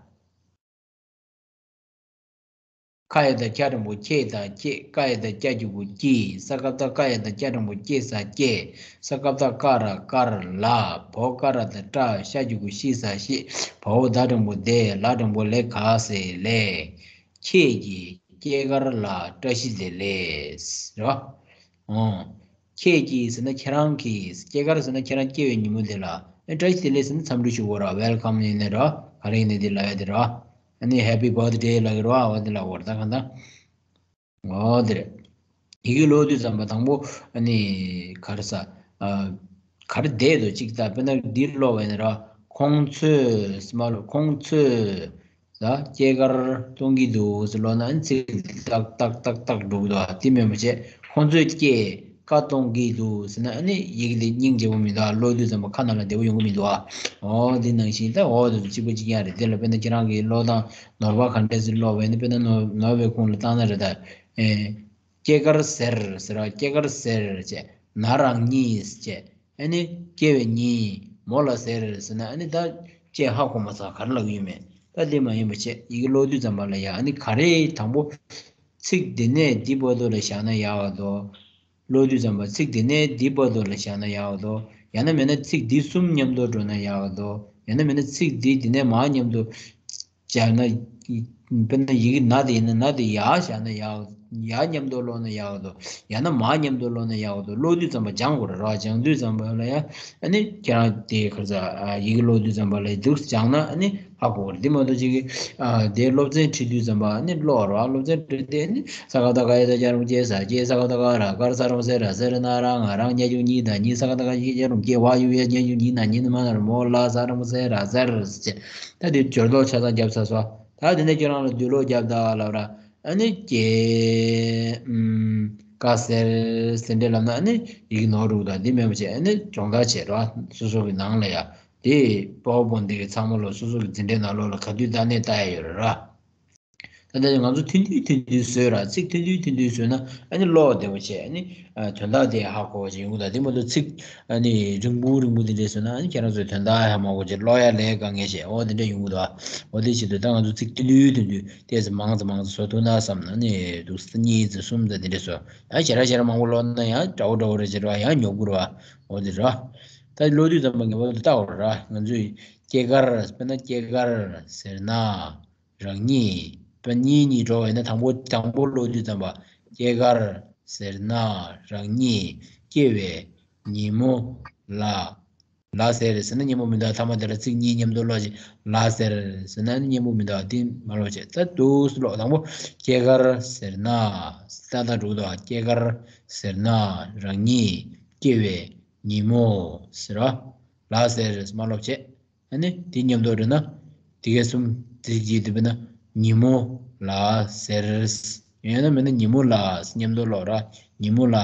ཁ་ཡ་བཏགས་ཁྱ་འགྲེང་བུ་ཁྱེ་དང་ཁྱེད། ཀ་ཡ་བཏགས་ཀྱ་གི་གུ་ཀྱི། ས་ཀ་བཏགས་ཀ་ཡ་བཏགས་ཀྱ་འགྲེང་བུ་ཀྱེ་ས་ཀྱེ། ས་ཀ་བཏགས་ཀ་ར་ཀར་ལ། བ་འོག་ཀ་ར་བཏགས་བཀྲ། ཤ་གི་གུ་ཤི་ས་ཤེད། བ་འོག་ད་འགྲེང་བུ་བདེ། ལ་འགྲེང་བུ་ལེ་ག་ས་ལས། ཁྱེད་ཀྱི་སྐྱེས་སྐར་ལ་བཀྲ་ཤིས་བདེ་ལེགས། རེད་བ། ཨོ། ཁྱེད་ཀྱི་ཟེར་ན་ཁྱེད་རང་གི། སྐྱེས་སྐར་ཟེར་ན་ཁྱེད་རང་སྐྱེས་པའི་ཉིན་མོ་དེ་ལ། ཨེ་བཀྲ་ཤིས་བདེ་ལེགས་ཟེར་ན་འཚམས་འདྲི་ཞུ་དགོས་ར། ཝེལ་ཀམ་ཡིན་ནའི་འདྲ། ག་རེ་ཡིན་ནའི་དེ་ལབ་ཡ་དེ་ར། ཨ་ནི་ཧེ་པི་བར་ཐི་ཌེ་ལབ་ཀྱི་ར། འོ་དེ་ལབ་དགོས་ར། ད་གང་ལྟར། འོ་དེ་རེད། ཡི་གེ་ཀློག་དུས་ཙམ་པ་དང་པོ་ཨ་ནི་ག་རེ་ཟ། ཨ། ག་རེ་བསྡད་འདུག་ཅིག་ད། དཔེར་ན་འདི་ཀློག་པ་ཡིན་ན་ར། ཁོང་ཚོས་མ་ལོ། ཁོང་ཚོས་ད་སྐྱེས་སྐར་གཏོང་གི་འདུག་ཟེར་ཀློག་ན། ཨ་ནི་ཚིག་ཏག་ཏག་ཏག་ཏག་འགྲོ་གི་འདུག་ཨ། དེ་མིན་པ་བྱས། ཁོང་ཚོས་སྐྱེས་སྐར་གཏོང་གི་འདུག་ཟེར་ན། ཨ་ནི་ཡི་གེ་དེ་སྙིང་རྗེ་པོ་མི་འདུག་ཨ། ཀློག་དུས་ཙམ་པ་ཁ་ནང་ལ་བདེ་པོ་ཡོང་གི་མི་འདུག་ཨ། འོ་འདི་ནང་བཞིན་ད། འོ་དེ་ཚོ་གཅིག་པ་གཅིག་རྐྱང་རེད། དེ་ལ་དཔེར་ན་ཁྱེད་རང་གི་ཀློག་སྟངས་ནོར་བ་ག་འདྲས་ཟེར་ཀློག་པ་ཡིན་ན། དཔེར་ན་ནོར་ནོར་བའི་ཁུངས་ལ་བཏང་ན་རེད་ད། ཨེ། སྐྱེས་སྐར་ཟེར་ཟེར་བ། སྐྱེས་སྐར་ཟེར་བྱས། ན་རང་གཉིས་བྱས། ཨ་ནི་སྐྱེ་བའི་ཉིན་མོ་ལ་ཟེར་ཟེར་ན། ཨ་ནི་ད་ཅེས་ཧ་གོ་མ་སོང་། ག་རེ་ལབ་ཀྱི་ཡོད་མེད། ད་དེ་མ་ཡིན་པ་བྱས། ཡི་གེ་ཀློག་དུས་ཙམ་པ་ལ་ཡ། ཨ་ནི་ག་རེ་དང་པོ་ཚིག་འདི་ནས་འདི་བར་དུ་ལ་བཞག་ན་ཡག་ག་འདུག་ཀློག་དུས་ཙམ་པ་ཚིག་འདི་ནས་འདི་བར་དུ་ལ་བཞག་ན་ཡག་ག་འདུག་ཡང་ན་མིན་ན་ཚིག་འདི་གསུམ་མཉམ་དུ་འགྲོ་ན་ཡག་ག་འདུག་ཡང་ན་མིན་ན་ཚིག་འདི་འདི་ནས་མར་མཉམ་དུ་སྦྱར་ན། དཔེར་ན་ཡི་གེ་ན་དེ་ཡིན་ན། ན་དེ་ཡར་བཞག་ན་ཡག་ཡར་མཉམ་དུ་ཀློག་ན་ཡག་འདུག་ཡང་ན་མར་མཉམ་དུ་ཀློག་ན་ཡག་འདུག་ཀློག་དུས་ཙམ་པ་སྦྱང་དགོས་རེད་ར། སྦྱང་དུས་ཙམ་པ་ལ་ཡ། ཨ་ནི་ཁྱེད་རང་དེ་ག་རེ་ཟ། ཡི་གེ་ཀློག་དུས་ཙམ་པ་ལ་འདུག་སྦྱངས་ན་ཨ་ནི་ཧ་གོ་གི་རེད། དེ་མ་གཏོགས་ཅིག་གི། ཨ། དེ་སློབ་ཚན་ཁྲིད་དུས་ཙམ་པ་ཨ་ནི་ཀློག་ར། སློབ་ཚན་ཁྲིད་དེ་ཨ་ནི། ས་ཀ་བཏགས་སྐ་ཡ་བཏགས་སྐྱ་འགྲེང་བུ་སྐྱེ་ས་སྐྱེས། ས་ཀ་བཏགས་སྐ་ར་སྐར། ས་ར་མ་སེ་ར་སེར། ན་ར་ང་རང་། ཉ་གི་གུ་ཉི་དང་ཉིན། ས་ཀ་བཏགས་སྐ་ཡ་བཏགས་སྐྱ་འགྲེང་བུ་སྐྱེ། བ་ཡ་བཏགས་ཡ་ཉ་གི་གུ་ཉི་ན་ཉིན། མ་ན་རོ་མོ་ལ། ས་ར་མ་སེ་ར་སེར་ཟེར། ད་དེ་སྦྱོར་ཀློག་ཆ་ཚང་བརྒྱབ་ཚར་སོང་། ད་དེ་ནས་ཁྱེད་རང་ལ་བསྡུས་ཀློག་བརྒྱབ་ད་ལབ་ར། ཨ་ནི་སྐྱེས། ཨམ། སྐར་ཟེར་ཟེར་འདྲ་ལབ་ན་ཨ་ནི་ཡི་གེ་ནོར་འགྲོ་གི་འདུག་དེ་མིན་པ་བྱས། ཨ་ནི་སྦྱོང་བརྡར་བྱེད་རོགས། སོ་སོ་གི་ནང་ལ་ཡ། དེ་པ་ཝར་པོའིན་ཊི་དེ་གི་ཚང་མ་ལོ་སོ་སོ་གི་འཛིན་གྲྭའི་ནང་ལོགས་ལ་ག་དུས་ལྟ་ནས་ལྟ་ཡ་ཡོད་རེད་ར། ད་ལྟ་ང་ཚོ་ཐུང་ཐུང་ཐུང་ཐུང་བཟོས་ར། ཚིག་ཐུང་ཐུང་ཐུང་ཐུང་བཟོས་ན་ཨ་ནི་ཀློག་བདེ་པོ་བྱས། ཨ་ནི་ཨ་དོན་དག་དེ་ཧ་གོ་བ་ཅིག་ཡོང་གི། ད་དེ་མ་གཏོགས་ཚིག་ཨ་ནི་རིང་པོ་རིང་པོ་དེ་འདྲས་བཟོས་ན་ཨ་ནི་ཁྱེད་རང་ཚོའི་དོན་དག་ཧ་མ་གོ་བྱས། ཀློག་ཡ་ལས་དཀའ་ངལ་བྱས། འོ་དེ་འདྲས་ཡོང་གི་འདུག་ཨ། འོ་དེ་བྱེད་དུས་ད་ང་ཚོ་ཚིག་ཐུང་ཐུང་ཐུང་ཐུང་ཏོག་ཙམ་མང་ཙམ་མང་ཙམ་བཟོ་ཐུབ་ན་བསམ་ན། ཨ་ནི་འདུག་སེ་གཉིས་ཙམ་གསུམ་ཙམ་དེ་འདྲས་བཟོ། ཡང་ཞེ་དྲག་ཞེ་དྲག་མང་པོ་ཀློག་ན་ཡང་འདྲ་བོ་འདྲ་བོ་རེ་བྱེད་ར། ཡང་ཉོབ་དགོས་ར། འོ་དེ་ར། ད་ཀློག་དུས་ཙམ་པ་ངེས་པར་དུ་ལྟ་དགོས་ར། ང་ཚོས་སྐྱེས་སྐར། དཔེར་ན་སྐྱེས་སྐར་ཟེར་ན་རང་ཉིད། དཔེ་གཉིས་གཉིས་འགྲོ་བ་ཡིན་ན། དང་པོ་དང་པོ་ཀློག་དུས་ཙམ་པ་སྐྱེས་སྐར་ཟེར་ན་རང་ཉིད་སྐྱེ་བའི་ཉིན་མོ་ལ། ལ་ཟེར་ཟེར་ན་སྙན་པོ་མི་འདུག་ཐ་མ་དེ་ལ་ཚིག་གཉིས་མཉམ་དུ་ཀློག་ཅིག་ལ་ཟེར་ཟེར་ན་སྙན་པོ་མི་འདུག་དེ་མ་ཀློག་བྱས། ད་འདུག་སེ་ཀློག་དང་པོ་སྐྱེས་སྐར་ཟེར་ན། ཏག་ཏག་འགྲོ་གི་འདུག་སྐྱེས་སྐར་ཟེར་ན་རང་ཉིད་སྐྱེ་བའི་ཉིན་མོ་ཟེར་བ། ལ་ཟེར་མ་ཀློག་བྱས། ཨ་ནི་དེ་མཉམ་དུ་འགྲོ་ན། དེ་གའི་གསུམ་དེ་གྱིས་དེ་བས་ན་ཉིན་མོ་ལ་ཟེར། ཡང་ན་མིན་ན་ཉིན་མོ་ལ་མཉམ་དུ་ཀློག་ར། ཉིན་མོ་ལ་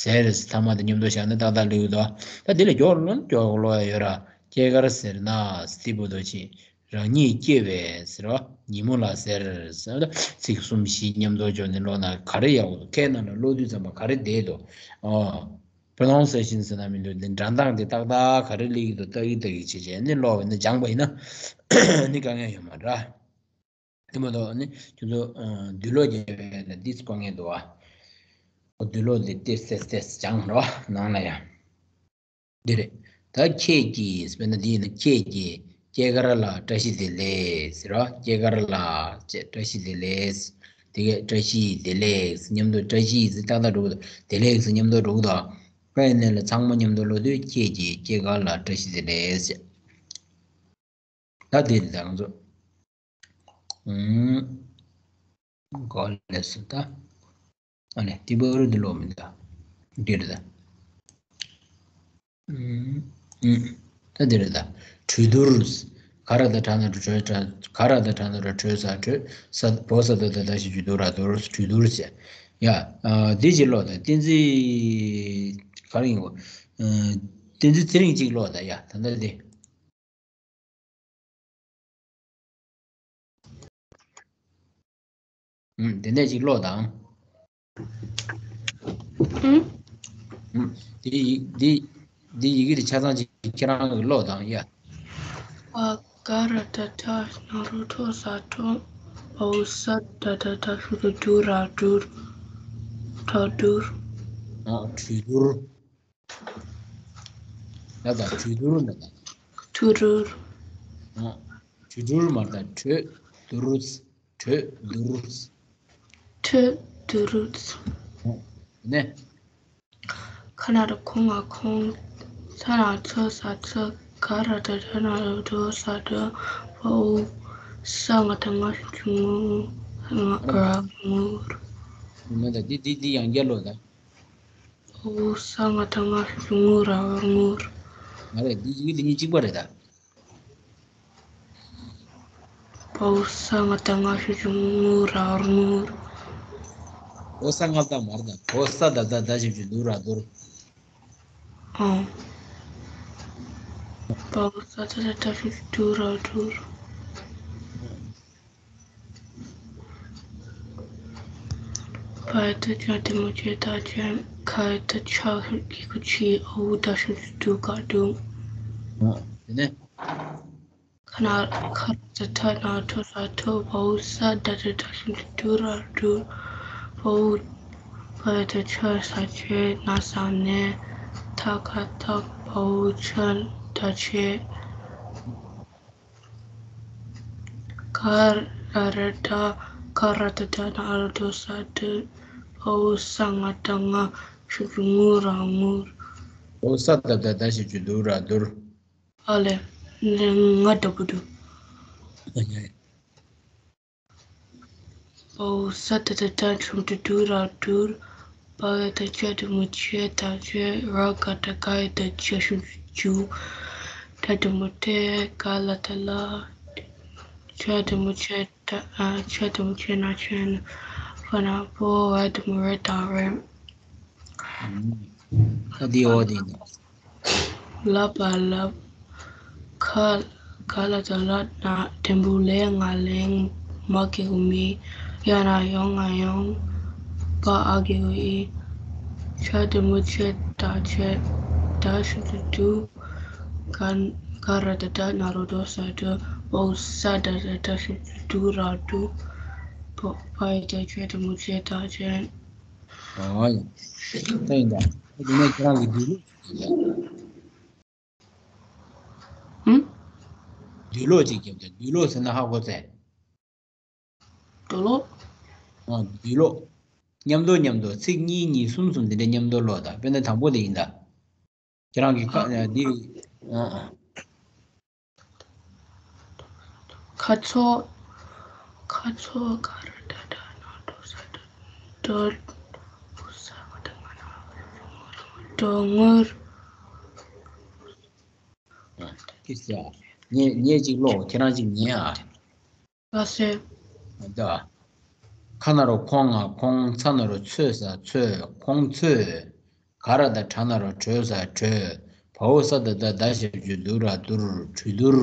ཟེར། ཐ་མ་དེ་མཉམ་དུ་བཞག་ན་ཏག་ཏག་ལེགས་འདུག་ད་དེ་ལས་མགྱོགས་ལོན་མགྱོགས་ཀློག་ཡ་ཡོད་ར། སྐྱེས་སྐར་ཟེར་ན་སྟི་པོ་དོ་ཆེ། རང་ཉིད་སྐྱེ་བའི་ཟེར་བ། ཉིན་མོ་ལ་ཟེར་ཟེར་བ། ཚིག་གསུམ་བཞི་མཉམ་དུ་འཇོག་ནས་ཀློག་ན་ག་རེ་ཡག་པོ་འདུག་ཁའི་ནང་ལ་ཀློག་དུས་ཙམ་པ་ག་རེ་བསྡད་འདུག་ཨོ། པོ་རོ་ནའུན་སེ་ཤན་ཟེར་ན་མི་འདུག་འདི་འགྲེང་སྟངས་དེ་ཏག་ཏག་ག་རེ་སླེབས་ཀྱི་འདུག་ལྟ་གི་ལྟ་གི་བྱས་བྱས་ནི་ཀློག་པ་ཡིན་ན། སྦྱངས་པ་ཡིན་ན་ནི་དཀའ་ངལ་ཡོད་མ་རེད། དེ་མ་གཏོགས་ནི་ཁྱོད་ཚོ་འདུས་ཀློག་རྒྱབ་པ་ཡིན་ན་འདི་དཀའ་ངལ་འདུག་ཨ། འདུས་ཀློག་འདི་ཏེས་ཏེས་ཏེས་སྦྱངས་རོགས། ནང་ལ་ཡང་འདི་རེད། ད་ཁྱེད་ཀྱིས། དཔེར་ན་འདི་ཡིན་ན། ཁྱེད་ཀྱིས་སྐྱེས་སྐར་ལ་བཀྲ་ཤིས་བདེ་ལེགས་ཟེར་རོ། སྐྱེས་སྐར་ལ་བཀྲ་ཤིས་བདེ་ལེགས། དེ་གས་བཀྲ་ཤིས་བདེ་ལེགས་མཉམ་དུ། བཀྲ་ཤིས་ཟེར་ཏག་ཏག་འགྲོ་གི་འདུག་བདེ་ལེགས་མཉམ་དུ་འགྲོ་གི་འདུག་དཔེར་ན་ལ་ཚང་མ་མཉམ་དུ་ཀློག་དུས་ཁྱེད་ཀྱིས་སྐྱེས་སྐར་ལ་བཀྲ་ཤིས་བདེ་ལེགས་ཟེར། ད་འདི་རེད། ད་ང་ཚོ་ཨུམ། གོ་ལེ་སུ་ད། ཨ་ནི་དེ་བར་དུ་ཀློག་མི་འདུག་འདི་རེད་ད། ཨུམ། ཨུམ། ད་འདི་རེད་ད། གྲོས་བསྡུར། ག་ར་བཏགས་གྲ་ན་རོ་གྲོས། གྲ། ག་ར་བཏགས་གྲ་ན་རོ་གྲོས། ས་གྲོས། ས་བོ་ས་ད་བཏགས་སྡ་ཞབས་ཀྱུ་སྡུ་ར་བསྡུར། གྲོས་བསྡུར་ཟེར། ཡ། ཨ། འདི་ཅིག་ཀློག་ད། བསྟན་འཛིན། ག་རེ་ཡིན་གོ། ཨ། བསྟན་འཛིན་ཚེ་རིང་ཅིག་ཀློག་ད། ཡ། ད་ལྟ་འདི། ཨུམ། དེ་ནས་ཅིག་ཀློག་དང་། ཨུམ། ཨུམ། དེ་ཡི། དེ། དེ་ཡི་གེ་དེ་ཆ་ཚང་ཅིག་ཁྱེད་རང་གིས་ཀློག་དང་། ཡ། པ་ག་ར་བཏགས་གྲ་ན་རོ་གྲོ་ས་གྲོས། བ་འོག་ས་ད་བཏགས་སྡ་ཞབས་ཀྱུ་སྡུ་ར་བསྡུར། གྲོས་བསྡུར། ཨ། གྲོས་བསྡུར། ལ་དང་གྲོས་བསྡུར་ལ་དང་། གྲོས་བསྡུར། ཨ། གྲོས་བསྡུར་མ་རེད་ད། གྲོས་བསྡུར། གྲོས་བསྡུར། གྲོས་བསྡུར། ཨ། ནས། ཁ་ན་རོ་ཁོ་ང་ཁོང་། ཚ་ན་རོ་ཚོ་ས་ཚོས། ག་ར་བཏགས་གྲ་ན་རོ་གྲོ་ས་གྲོས། བ་འོག་ས་ང་བཏགས་ང་ཞབས་ཀྱུ་ངུ། ང་ར་ངུར། མ་རེད་ད། འདི་འདི་འདི་ཡང་བསྐྱར་ཀློག་ད། བ་འོག་ས་ང་བཏགས་ང་ཞབས་ཀྱུ་ངུ་ར་བར་ངུར། མ་རེད། འདི་ཡི་གེ་འདི་གཉིས་གཅིག་པ་རེད་ད། བ་འོག་ས་ང་བཏགས་ང་ཞབས་ཀྱུ་ངུ་ར་བར་ངུར། འོག་ས་ང་བཏགས་མ་རེད་ད། བ་འོག་ས་ད་བཏགས་སྡ་ཞབས་ཀྱུ་སྡུ་ར་བསྡུར། ཨང་། བ་འོག་ས་ད་བཏགས་སྡ་ཞབས་ཀྱུ་སྡུ་ར་བསྡུར། པ་ཡ་བཏགས་པ་དེ་མོ་པའི་བཏགས་པ། ཁ་ཡ་བཏགས་ཁྱ་ཞབས་ཀྱུ་ཁྱི། འ་འོག་སྡ་ཞབས་ཀྱུ་སྡུ་ག་སྡུར། ཨ། དེ་ནས། ཁ་ན། ཁ་ར་བཏགས་ཁྲ་ན་རོ་ཁྲོ་ས་ཁྲོས། བ་འོག་ས་ད་བཏགས་སྡ་ཞབས་ཀྱུ་སྡུ་ར་བསྡུར། བ་འོག་པ་ཡ་བཏགས་པ་ཆ་ས་ཆེ། ན་ས་ནས། ཐ་ག་ཐག་བ་འོག་ཆ་ད་ཆེ། ག་ར་ར་བཏགས་ག་ར་བཏགས་གྲ་ན་རོ་གྲོ་ས་གྲོས། བ་འོག་ས་ང་བཏགས་ང་ཞབས་ཀྱུ་ངུ་ར་ངུར། འོག་ས་ད་བཏགས་སྡ་ཞབས་ཀྱུ་སྡུ་ར་བསྡུར། ཨ་ལེ། ང་འདྲ་པོ་འདུག་ཨ་ཡ། བ་འོག་ས་ད་བཏགས་སྡ་ཞབས་ཀྱུ་སྡུ་ར་བསྡུར། པ་ཡ་བཏགས་པ་ཆ་འགྲེང་བུ་ཆེ་ད་ཆེ། ར་ག་བཏགས་ག་ཡ་བཏགས་གྱ་ཞབས་ཀྱུ་གྱུ། ད་འགྲེང་བུ་བྲ། ག་ལ་བཏགས་གླ། ཆ་འགྲེང་བུ་ཆེ་ད། ཨ། ཆ་འགྲེང་བུ་ཆེ་ན་ཆེན། བ་ན་བོ། ར་འགྲེང་བུ་རེ་ད་རེད། ཨ། འདི་འོ་དེ་ཡིན། ལ་པ་ལབ། ཁ། ག་ལ་བཏགས་གླ། ན་འགྲེང་བུ་ལེ་ང་ལེང་། མ་གི་གུ་མི། ཡ་ན་ཡོ་ང་ཡོང་། བ་འ་གི་གུ་འི། ཆ་འགྲེང་བུ་ཆེ་ད་ཆེ། ད་ཞབས་ཀྱུ་དུ། ག་ག་ར་བཏགས་གྲ་ན་རོ་འགྲོ་ས་འགྲོ། འོ་ས་ད་བཏགས་གྲ་ཞབས་ཀྱུ་དུ་ར་འགྲོ། བ་བ་ཡ་བཏགས་བྱ་འགྲེང་བུ་བྱེ་ད་བྱེད། ཨོ་ཡ། ད་ཡིན་ད། ད་དེ་ནས་ཁྱེད་རང་གི་འདུས་ལུགས། ཧུམ། འདུས་ལུགས་ཅིག་རྒྱབ་དང་། འདུས་ལུགས་ཟེར་ན་ཧ་གོ་ཚེ། འདུས་ལུགས། ཨ། འདུས་ལུགས། མཉམ་དུ་མཉམ་དུ་ཚིག་གཉིས་གཉིས་གསུམ་གསུམ་འདི་འདྲའི་མཉམ་དུ་ཀློག་དང་། དཔེར་ན་དང་པོ་དེ་ཡིན་ད། ཁྱེད་རང་གི་ཁ་འདི། ཨ། ཁ་ཚོ། ཁ་ཚོ་ག་ར་བཏགས་གྲ་ན་རོ་འགྲོ་ས་འགྲོ། འགྲོ། འགྲོ་ངུར། ཨ། ངས་ངས་ཅིག་ཀློག་ཁྱེད་རང་ཅིག་ཉན་ཨ། ལགས་སེ། ད། ཁ་ན་རོ་ཁོ་ང་ཁོང་། ཚ་ན་རོ་ཚོ་ས་ཚོས། ཁོང་ཚོས། ག་ར་བཏགས་གྲ་ན་རོ་གྲོ་ས་གྲོས། བ་འོག་ས་ད་བཏགས་བདག་ཞབས་ཀྱུ་བསྡུ་ར་བསྡུར། གྲོས་བསྡུར།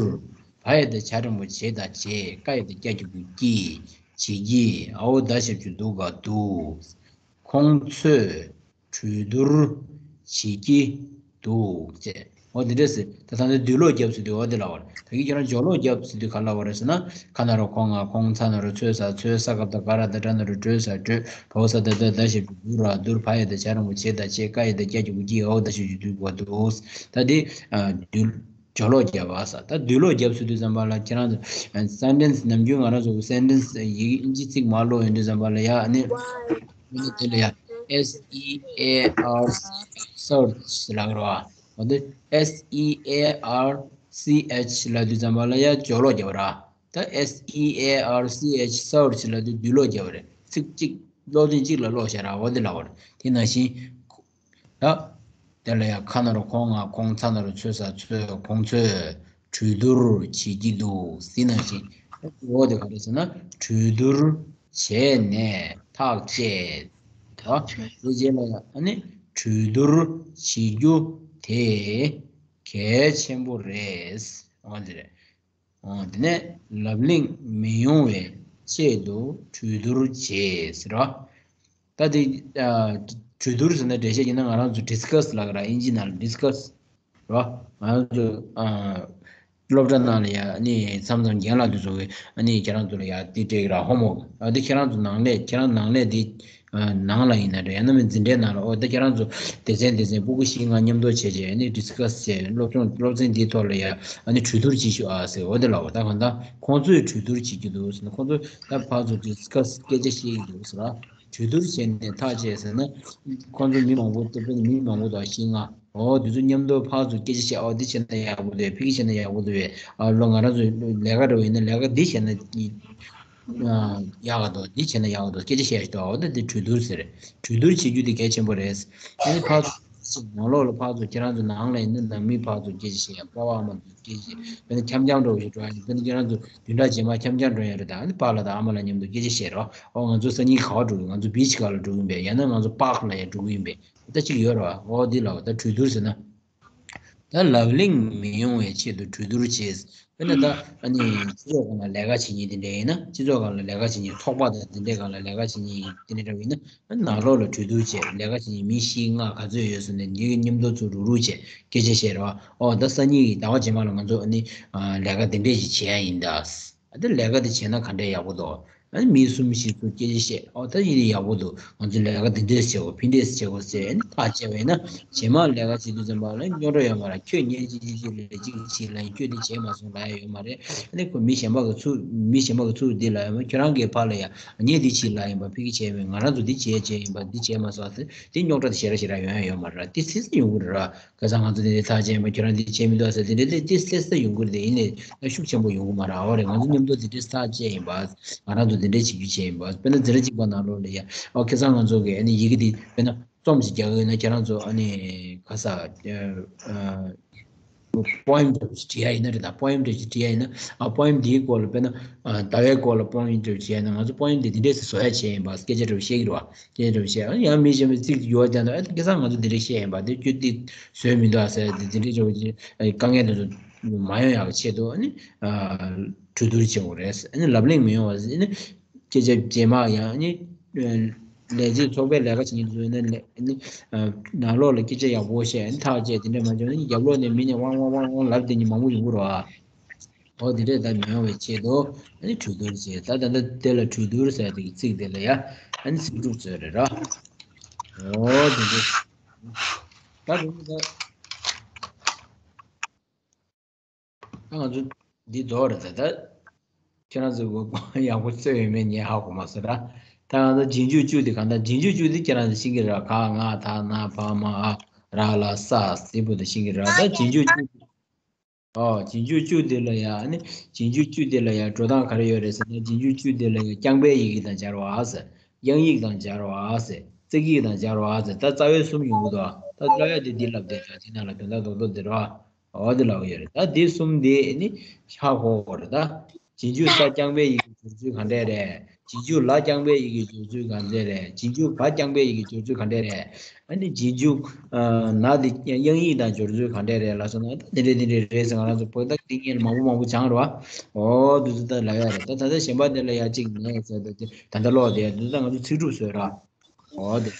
བ་ཡ་བཏགས་བྱ་འགྲེང་བུ་བྱེ་ད་བྱེད། ཀ་ཡ་བཏགས་ཀྱ་གི་གུ་ཀྱིས། བྱེད་ཀྱིས། འ་འོག་ད་ཞབས་ཀྱུ་བསྡུ་ག་བསྡུ། ཁོང་ཚོས་གྲོས་བསྡུར་བྱེད་ཀྱི་འདུག་ཅེས། འོ་འདི་འདྲ་ཟེར། ད་ད་ནི་འདུས་ལོག་རྒྱབ་ཟེར་དུས་འོ་འདི་ལབ་པ་རེད། ད་གིན་ཁྱེད་རང་སྦྱོར་ལོག་རྒྱབ་ཟེར་དུས་ག་ལབ་པ་རེད་ཟེར་ན། ཁ་ན་རོ་ཁོ་ང་ཁོང་། ཚ་ན་རོ་ཚོ་ས་ཚོས། ས་ག་བཏགས་ག་ར་བཏགས་གྲ་ན་རོ་གྲོ་ས་གྲོས། བ་འོག་ས་ད་བཏགས་བདག་ཞབས་ཀྱུ་བསྡུ་ར་བསྡུར། བ་ཡ་བཏགས་བྱ་འགྲེང་བུ་བྱེ་ད་བྱེད། ཀ་ཡ་བཏགས་ཀྱ་གི་གུ་ཀྱིས། འ་འོག་ད་ཞབས་ཀྱུ་བསྡུ་བ་བསྡུ། ད་འདི། ཨ། འདུས། སྦྱོར་ལོག་རྒྱབ་པ་ཟེར། ད་འདུས་ལོག་རྒྱབ་ཟེར་དུས་ཙམ་པ་ལ་ཁྱེད་རང་ཚོ་སེན་ཊེན་སི་ནམ་རྒྱུན་ང་རང་ཚོ་སེན་ཊེན་སི་ཡིག་ཨིན་ཇི་ཚིག་མར་ཀློག་ཡོང་དུས་ཙམ་པ་ལ་ཡ་ཨ་ནི། ཨ་ནི་དེ་ལ་ཡ་S E A R C H search ལབ་ཀྱི་རེད་བ། འོ་དེ་S E A R C H ལབ་དུས་ཙམ་པ་ལ་ཡ་སྦྱོར་ལོག་རྒྱབ་ར། ད་S E A R C H search ལབ་དུས་འདུས་ལོག་རྒྱབ་རེད། ཚིག་གཅིག་ཀློག་དོན་གཅིག་ལ་ཀློག་བཞག་ར། འོ་དེ་ལབ་པ་རེད། དེ་ནང་བཞིན། ད། དེ་ལ་ཡང་ཁ་ན་རོ་ཁོ་ང་ཁོང་། ཚ་ན་རོ་ཚོ་ས་ཚོས། ཁོང་ཚོས་གྲོས་བསྡུར་བྱེད་ཀྱི་འདུག་ཟེར་ནང་བཞིན། འོ་དེ་ག་རེ་ཟེར་ན་གྲོས་བསྡུར་བྱས་ནས་ཐག་བཅད། ད་དེ་རྗེས་ལ་ཡང་ཨ་ནི་གྲོས་བསྡུར་བྱེད་རྒྱུ་དེ་གལ་ཆེན་པོ་རེད། འོ་དེ་རེད། འོ་དེ་ནས་ལབ་གླེང་མི་ཡོང་བའི་ཆེད་དུ་གྲོས་བསྡུར་བྱས་ཟེར་བ། ད་དེ། ཨ། གྲོས་བསྡུར་ཟེར་ན་འགྲེལ་བཤད་ཡིན་ན་ང་རང་ཚོ་ཌི་སི་ཀ་སི་ལབ་ཀྱི་ར། ཨིན་ཇི་ནང་ལ་ཌི་སི་ཀ་སི་ར། ང་རང་ཚོ། ཨ། སློབ་གྲྭ་ནང་ལ་ཡ་ཨ་ནི་མཚམས་མཚམས་རྒན་ལགས་དེ་ཚོ་གིས་ཨ་ནི་ཁྱེད་རང་ཚོ་ལ་ཡ་དེ་སྤྲད་ཀྱི་ར། ཧོམ་ཝོག། ཨ། དེ་ཁྱེད་རང་ཚོ་ནང་ལས་ཁྱེད་རང་ནང་ལས་དེ། ཨ། ནང་ལ་ཡིན་ན་འདྲ། ཡང་ན་མིན་འཛིན་གྲྭའི་ནང་ལ། འོ་ད་ཁྱེད་རང་ཚོ་སྡེ་ཚན་སྡེ་ཚན་སྤུ་གུ་བཞི་ལྔ་མཉམ་དུ་བྱས་བྱས་ཨ་ནི་ཌི་སི་ཀ་སི་བྱས། སློབ་སྦྱོང་སློབ་ཚན་འདིའི་ཐོག་ལ་ཡ་ཨ་ནི་གྲོས་བསྡུར་བྱེད་ཤོག་ཨ་ཟེར། འོ་དེ་ལབ་པ། ད་གང་ལྟར་ཁོང་ཚོས་གྲོས་བསྡུར་བྱེད་ཀྱི་འདུག་ཟེར་ན། ཁོང་ཚོ་ད་ཕར་ཚུར་ཌི་སི་ཀ་སི་སྐད་ཆ་བཤད་ཀྱི་འདུག་ཟེར་བ། གྲོས་བསྡུར་བྱས་ནས་ཐག་བཅད་ཟེར་ན། ཁོང་ཚོ་མི་མང་པོ། དེ་དཔེར་ན་མི་མང་པོ་དང་བཞི་ལྔ། འོ་དེ་ཚོ་མཉམ་དུ་ཕར་ཚུར་སྐད་ཆ་བཤད། འོ་འདི་བྱས་ན་ཡག་པོ་འདུག་ཕ་གི་བྱས་ན་ཡག་པོ་འདུག་ཨ་ལོ། ང་རང་ཚོ་ལས་ཀ་འདྲ་བོ་ཡིན་ན་ལས་ཀ་འདི་བྱས་ན། ཨ། ཡག་ག་འདུག་འདི་བྱས་ན་ཡག་ག་འདུག་སྐད་ཆ་བཤད་ཤོག་འོ་ད་འདི་གྲོས་བསྡུར་ཟེར། གྲོས་བསྡུར་བྱེད་རྒྱུ་འདི་གལ་ཆེན་པོ་རེད། ཨ་ནི་ཕར་ཚུར་ནང་ལོགས་ལ་ཕར་ཚུར། ཁྱེད་རང་ཚོ་ནང་ལ་ཡིན་ན་ནང་མི་ཕར་ཚུར་སྐད་ཆ་བཤད། པ་ཕ་ཨ་མ་ཚོ་སྐད་ཆ། དཔེར་ན་འཁྱམ་འཁྱམ་འདྲ་བོ་ཞིག་འགྲོ་ཡ་ཡིན། དཔེར་ན་ཁྱེད་རང་ཚོ་བདུན་ཕྲག་རྗེས་མ་འཁྱམ་འཁྱམ་འགྲོ་ཡ་རེད། ད་ཨ་ནི་པ་ལགས་དང་ཨ་མ་ལགས་མཉམ་དུ་སྐད་ཆ་བཤད་རོགས། ཨོ་ང་ཚོ་སང་ཉིན་ག་པར་འགྲོ་གི། ང་ཚོ་བིཆ་ག་ལ་འགྲོ་གི་ཡིན་པས། ཡང་ན་ང་ཚོ་པཱག་ལ་ཡ་འགྲོ་གི་ཡིན་པས། ད་ཅིག་ཡོད་རེད་བ། ཨོ་འདི་ལབ་པ། ད་གྲོས་བསྡུར་ཟེར་ན། ད་ལབ་གླེང་མི་ཡོང་བའི་ཆེད་དུ་གྲོས་བསྡུར་བྱས། དཔེར་ན་ད་ཨ་ནི་སྤྱི་ཚོགས་སྒང་ལ་ལས་ཀ་བྱེད་མཁན་དེ་འདྲ་ཡིན་ན། སྤྱི་ཚོགས་སྒང་ལ་ལས་ཀ་བྱེད་མཁན། ཚོགས་པ་དང་དེ་འདྲའི་སྒང་ལ་ལས་ཀ་བྱེད་མཁན་དེ་འདྲ་འདྲ་བོ་ཡིན་ན། ཨ་ནི་ནང་ལོགས་ལ་གྲོས་བསྡུར་བྱས། ལས་ཀ་བྱེད་མཁན་མི་བཞི་ལྔ་ག་ཚོད་ཡོད་ཟེར་ནས་འདི་གི་མཉམ་དུ་ཚུར་རུག་རུག་བྱས་སྐད་ཆ་བཤད་རོགས། ཨོ་ད་སང་ཉིན་གྱི་ཟླ་བ་རྗེས་མ་ལ་ང་ཚོ་ཨ་ནི་ལས་ཀ་དེ་འདྲས་ཞིག་བྱེད་ཡ་ཡིན་ད། ཨ་ད་ལས་ཀ་དེ་བྱས་ན་ག་འདྲས་ཡག་པོ་འདུག་ཨ་ནི་མི་གསུམ་བཞི་ཚོ་སྐད་ཆ་བཤད། ཨོ་ད་ཡིན་ན་ཡག་པོ་འདུག་ང་ཚོ་ལས་ཀ་འདི་འདྲས་བྱེད་དགོས། ཕི་འདྲས་བྱེད་དགོས་ཟེར། ཨ་ནི་ཐག་བཅད་པ་ཡིན་ན། རྗེས་མ་ལས་ཀ་བྱེད་དུས་ཙམ་པ་ལ་རྙོག་དྲ་ཡོད་མ་རེད། ཁྱོད་ངས་ཅིག་ཅིག་ཅིག་ལས་ཅིག་བྱེད་ལབ་ཡིན། ཁྱོད་འདི་བྱས་མ་སོང་ལབ་ཡ་ཡོད་མ་རེད། ཨ་ནི་ཁོ་མི་གཞན་པ་གི་ཚུར། མི་གཞན་པ་གི་ཚུར་འདི་ལབ་ཡ་མ། ཁྱོད་རང་གིས་ཕར་ལ་ཡ་ངས་འདི་བྱས་ལབ་ཡིན་པ། ཕ་གི་བྱས་མེད། ང་རང་ཚོ་འདི་བྱས་བྱས་ཡིན་པ། འདི་བྱས་མ་སོང་ཟེར། དེ་རྙོག་དྲ་དེ་ཞེ་དྲག་ཞེ་དྲག་ཡོང་ཡ་ཡོད་མ་རེད། དེ་སེ་སེ་ཡོང་གི་རེད། ཁ་སང་ང་ཚོ་འདི་འདྲའི་ཐག་བཅད་ཡིན་པ། ཁྱོད་རང་འདི་བྱས་མི་འདུག་ཟེར། དེ་འདྲའི་དེ་སེ་སེ་ཡོང་གི་རེད། དེ་ཡིན་ནའི་ཤུགས་ཆེན་པོ་ཡོང་གི་མ་རེད། ཨོ་རེད། ང་ཚོ་མཉམ་དུ་འདི་འདྲའི་ཐག་བཅད་ཡིན་པ། ང་རང་ཚོ་འདི་འདྲའི་བྱེད་རྒྱུ་བྱས་ཡིན་པ། དཔེར་ན་འཛིན་གྲྭ་གཅིག་པ་ནང་ལོགས་ལ་ཡ། ཨོ་ཁ་སང་ང་ཚོ་གི་ཨ་ནི་ཡི་གེ་འདི་དཔེར་ན་རྩོམ་ཞིག་རྒྱག་གི་ཡོད་ན། ཁྱེད་རང་ཚོ་ཨ་ནི་ག་ས། ཨ། པོ་ཨེམ་འདྲ་བོ་ཞིག་བྲིས་ཡ་ཡིན་ན་རེད། ད་པོ་ཨེམ་འདྲ་བོ་ཞིག་བྲིས་ཡ་ཡིན་ན། ཨ། པོ་ཨེམ་འདིའི་སྐོར་ལ། དཔེར་ན། ཨ། ཟླ་བའི་སྐོར་ལ་པོ་ཨེམ་འདྲ་བོ་བྲིས་ཡ་ཡིན་ན། ང་ཚོ་པོ་ཨེམ་འདི་འདི་འདྲས་སེ་བཟོ་ཡ་བྱས་ཡིན་པ། སྐད་ཆ་འདྲ་བོ་བཤད་ཀྱི་རེད་བ། སྐད་ཆ་འདྲ་བོ་བཤད། ཨ། ཡང་མི་གཞན་པའི་ཚིག་ཡོད་ཀྱང་། ཨ། ཁ་སང་ང་ཚོ་འདི་འདྲས་བཤད་ཡིན་པ། འདི་ཁྱོད་འདི་བཟོས་མི་འདུག་ཨ་ཟེར། འདི་འདི་འདྲས་འདྲ་བོ་ཅིག། ཨ། དཀའ་ངལ་འདི་ཚོ་མ་ཡོང་ཡག་གི་ཆེད་དུ། ཨ་ནི། ཨ། གྲོས་བསྡུར་བྱེད་དགོས་རེད། ཨ་ནི་ལབ་གླེང་མི་ཡོང་བ་ཟེར། ཨ་ནི་སྐད་ཆ་རྗེས་མ་ཡང་ཨ་ནི་ལས་བྱེད་ཚོགས་པའི་ལས་ཀ་བྱེད་མཁན་ཚོས་ནི་ནི་ནང་ལོགས་ལ་སྐད་ཆ་ཡག་པོ་བཤད། ཨ་ནི་ཐག་བཅད་དེ་འདྲ་མ་བྱུང་ན་ནི་རྒྱབ་ལོགས་ནས་མི་ནས་ཝང་ཝང་ཝང་ཝང་ལབ་དེ་ནི་མང་པོ་ཡོང་གི་རེད་བ། འོ་དེ་འདྲས་ད་མི་ཡོང་བའི་ཆེད་དུ་ཨ་ནི་གྲོས་བསྡུར་བྱས། ད་ད་ལྟ་དེ་ལ་གྲོས་བསྡུར་ཟེར་དེ་གི་ཚིག་དེ་ལ་ཡ་ཨ་ནི་ཚིག་གྲུབ་བཟོས་རེད་ར། འོ་དེ་འདྲས། ད་དེ་ནི་ད་ད་ང་ཚོ་འདི་རྫོགས་རེད། ད་ད་ཁྱེད་རང་ཚོ་ཡག་པོ་རྩོད་ཡོད་མེད་ངས་ཧ་གོ་མ་སོང་ར། ད་ང་ཚོ་རྗེས་འཇུག་བཅུ་དེ་གང་ལྟར་རྗེས་འཇུག་བཅུ་དེ་ཁྱེད་རང་ཚོ་ཤེས་ཀྱི་རེད། ག་ང་ད་ན་བ་མ་འ་ར་ལ་ས་ཟེར་བོ་དེ་ཤེས་ཀྱི་རེད། ད་རྗེས་འཇུག་བཅུ། ཨོ། རྗེས་འཇུག་བཅུ་དེ་ལ་ཡང་ནི་རྗེས་འཇུག་བཅུ་དེ་ལ་ཡང་འགྲོ་སྟངས་ག་རེ་ཡོད་རེད་ཟེར་ན། རྗེས་འཇུག་བཅུ་དེ་ལ་ཡང་རྐྱང་པའི་ཡི་གེ་དང་སྦྱར་བ་ཟེར། དབྱངས་ཡིག་དང་སྦྱར་བ་ཟེར། བརྩེགས་ཡིག་དང་སྦྱར་བ་ཟེར། ད་རྩ་བའི་གསུམ་ཡོང་གི་འདུག་ད་ལབ་ཡ་དེ་འདི་ལབ་བསྡད་ཡ། དེ་ནང་ལ་དོན་དག་རྡོག་རྡོག་འདི་རེད་བ། ཨོ་དེ་ལབ་ཡོད་རེད། ད་འདི་གསུམ་དེ་ནི་ཧ་གོ་དགོས་རེད་ད། རྗེས་འཇུག་ས་རྐྱང་པའི་ཡི་གེ་སྦྱོར་ཚུལ་ག་འདྲས་རེད། རྗེས་འཇུག་ལ་རྐྱང་པའི་ཡི་གེ་སྦྱོར་ཚུལ་ག་འདྲས་རེད། རྗེས་འཇུག་ག་རྐྱང་པའི་ཡི་གེ་སྦྱོར་ཚུལ་ག་འདྲས་རེད། ཨ་ནི་རྗེས་འཇུག་ན་དེ་དབྱངས་ཡིག་དང་སྦྱོར་ཚུལ་ག་འདྲས་རེད་ལབ་སོང་ན། ད་དེ་འདྲས་དེ་འདྲས་རེད་ཟེར། ང་རང་ཚོ་བོད་ད་འདི་ངས་མང་པོ་མང་པོ་སྦྱངས་རེད་བ། ཨོ་དེ་ཚོ་ད་ལབ་ཡ་རེད། ད་ད་ལྟ་གཞན་པ་དེ་ལ་ཡ་གཅིག་མེད་ཟེར། ད་དེ་ད་ལྟ་ཀློག་དེ་དེ་ཚོ་ད་ང་ཚོ་ཚིག་གྲུབ་བཟོས་ར། ཨོ་དེ།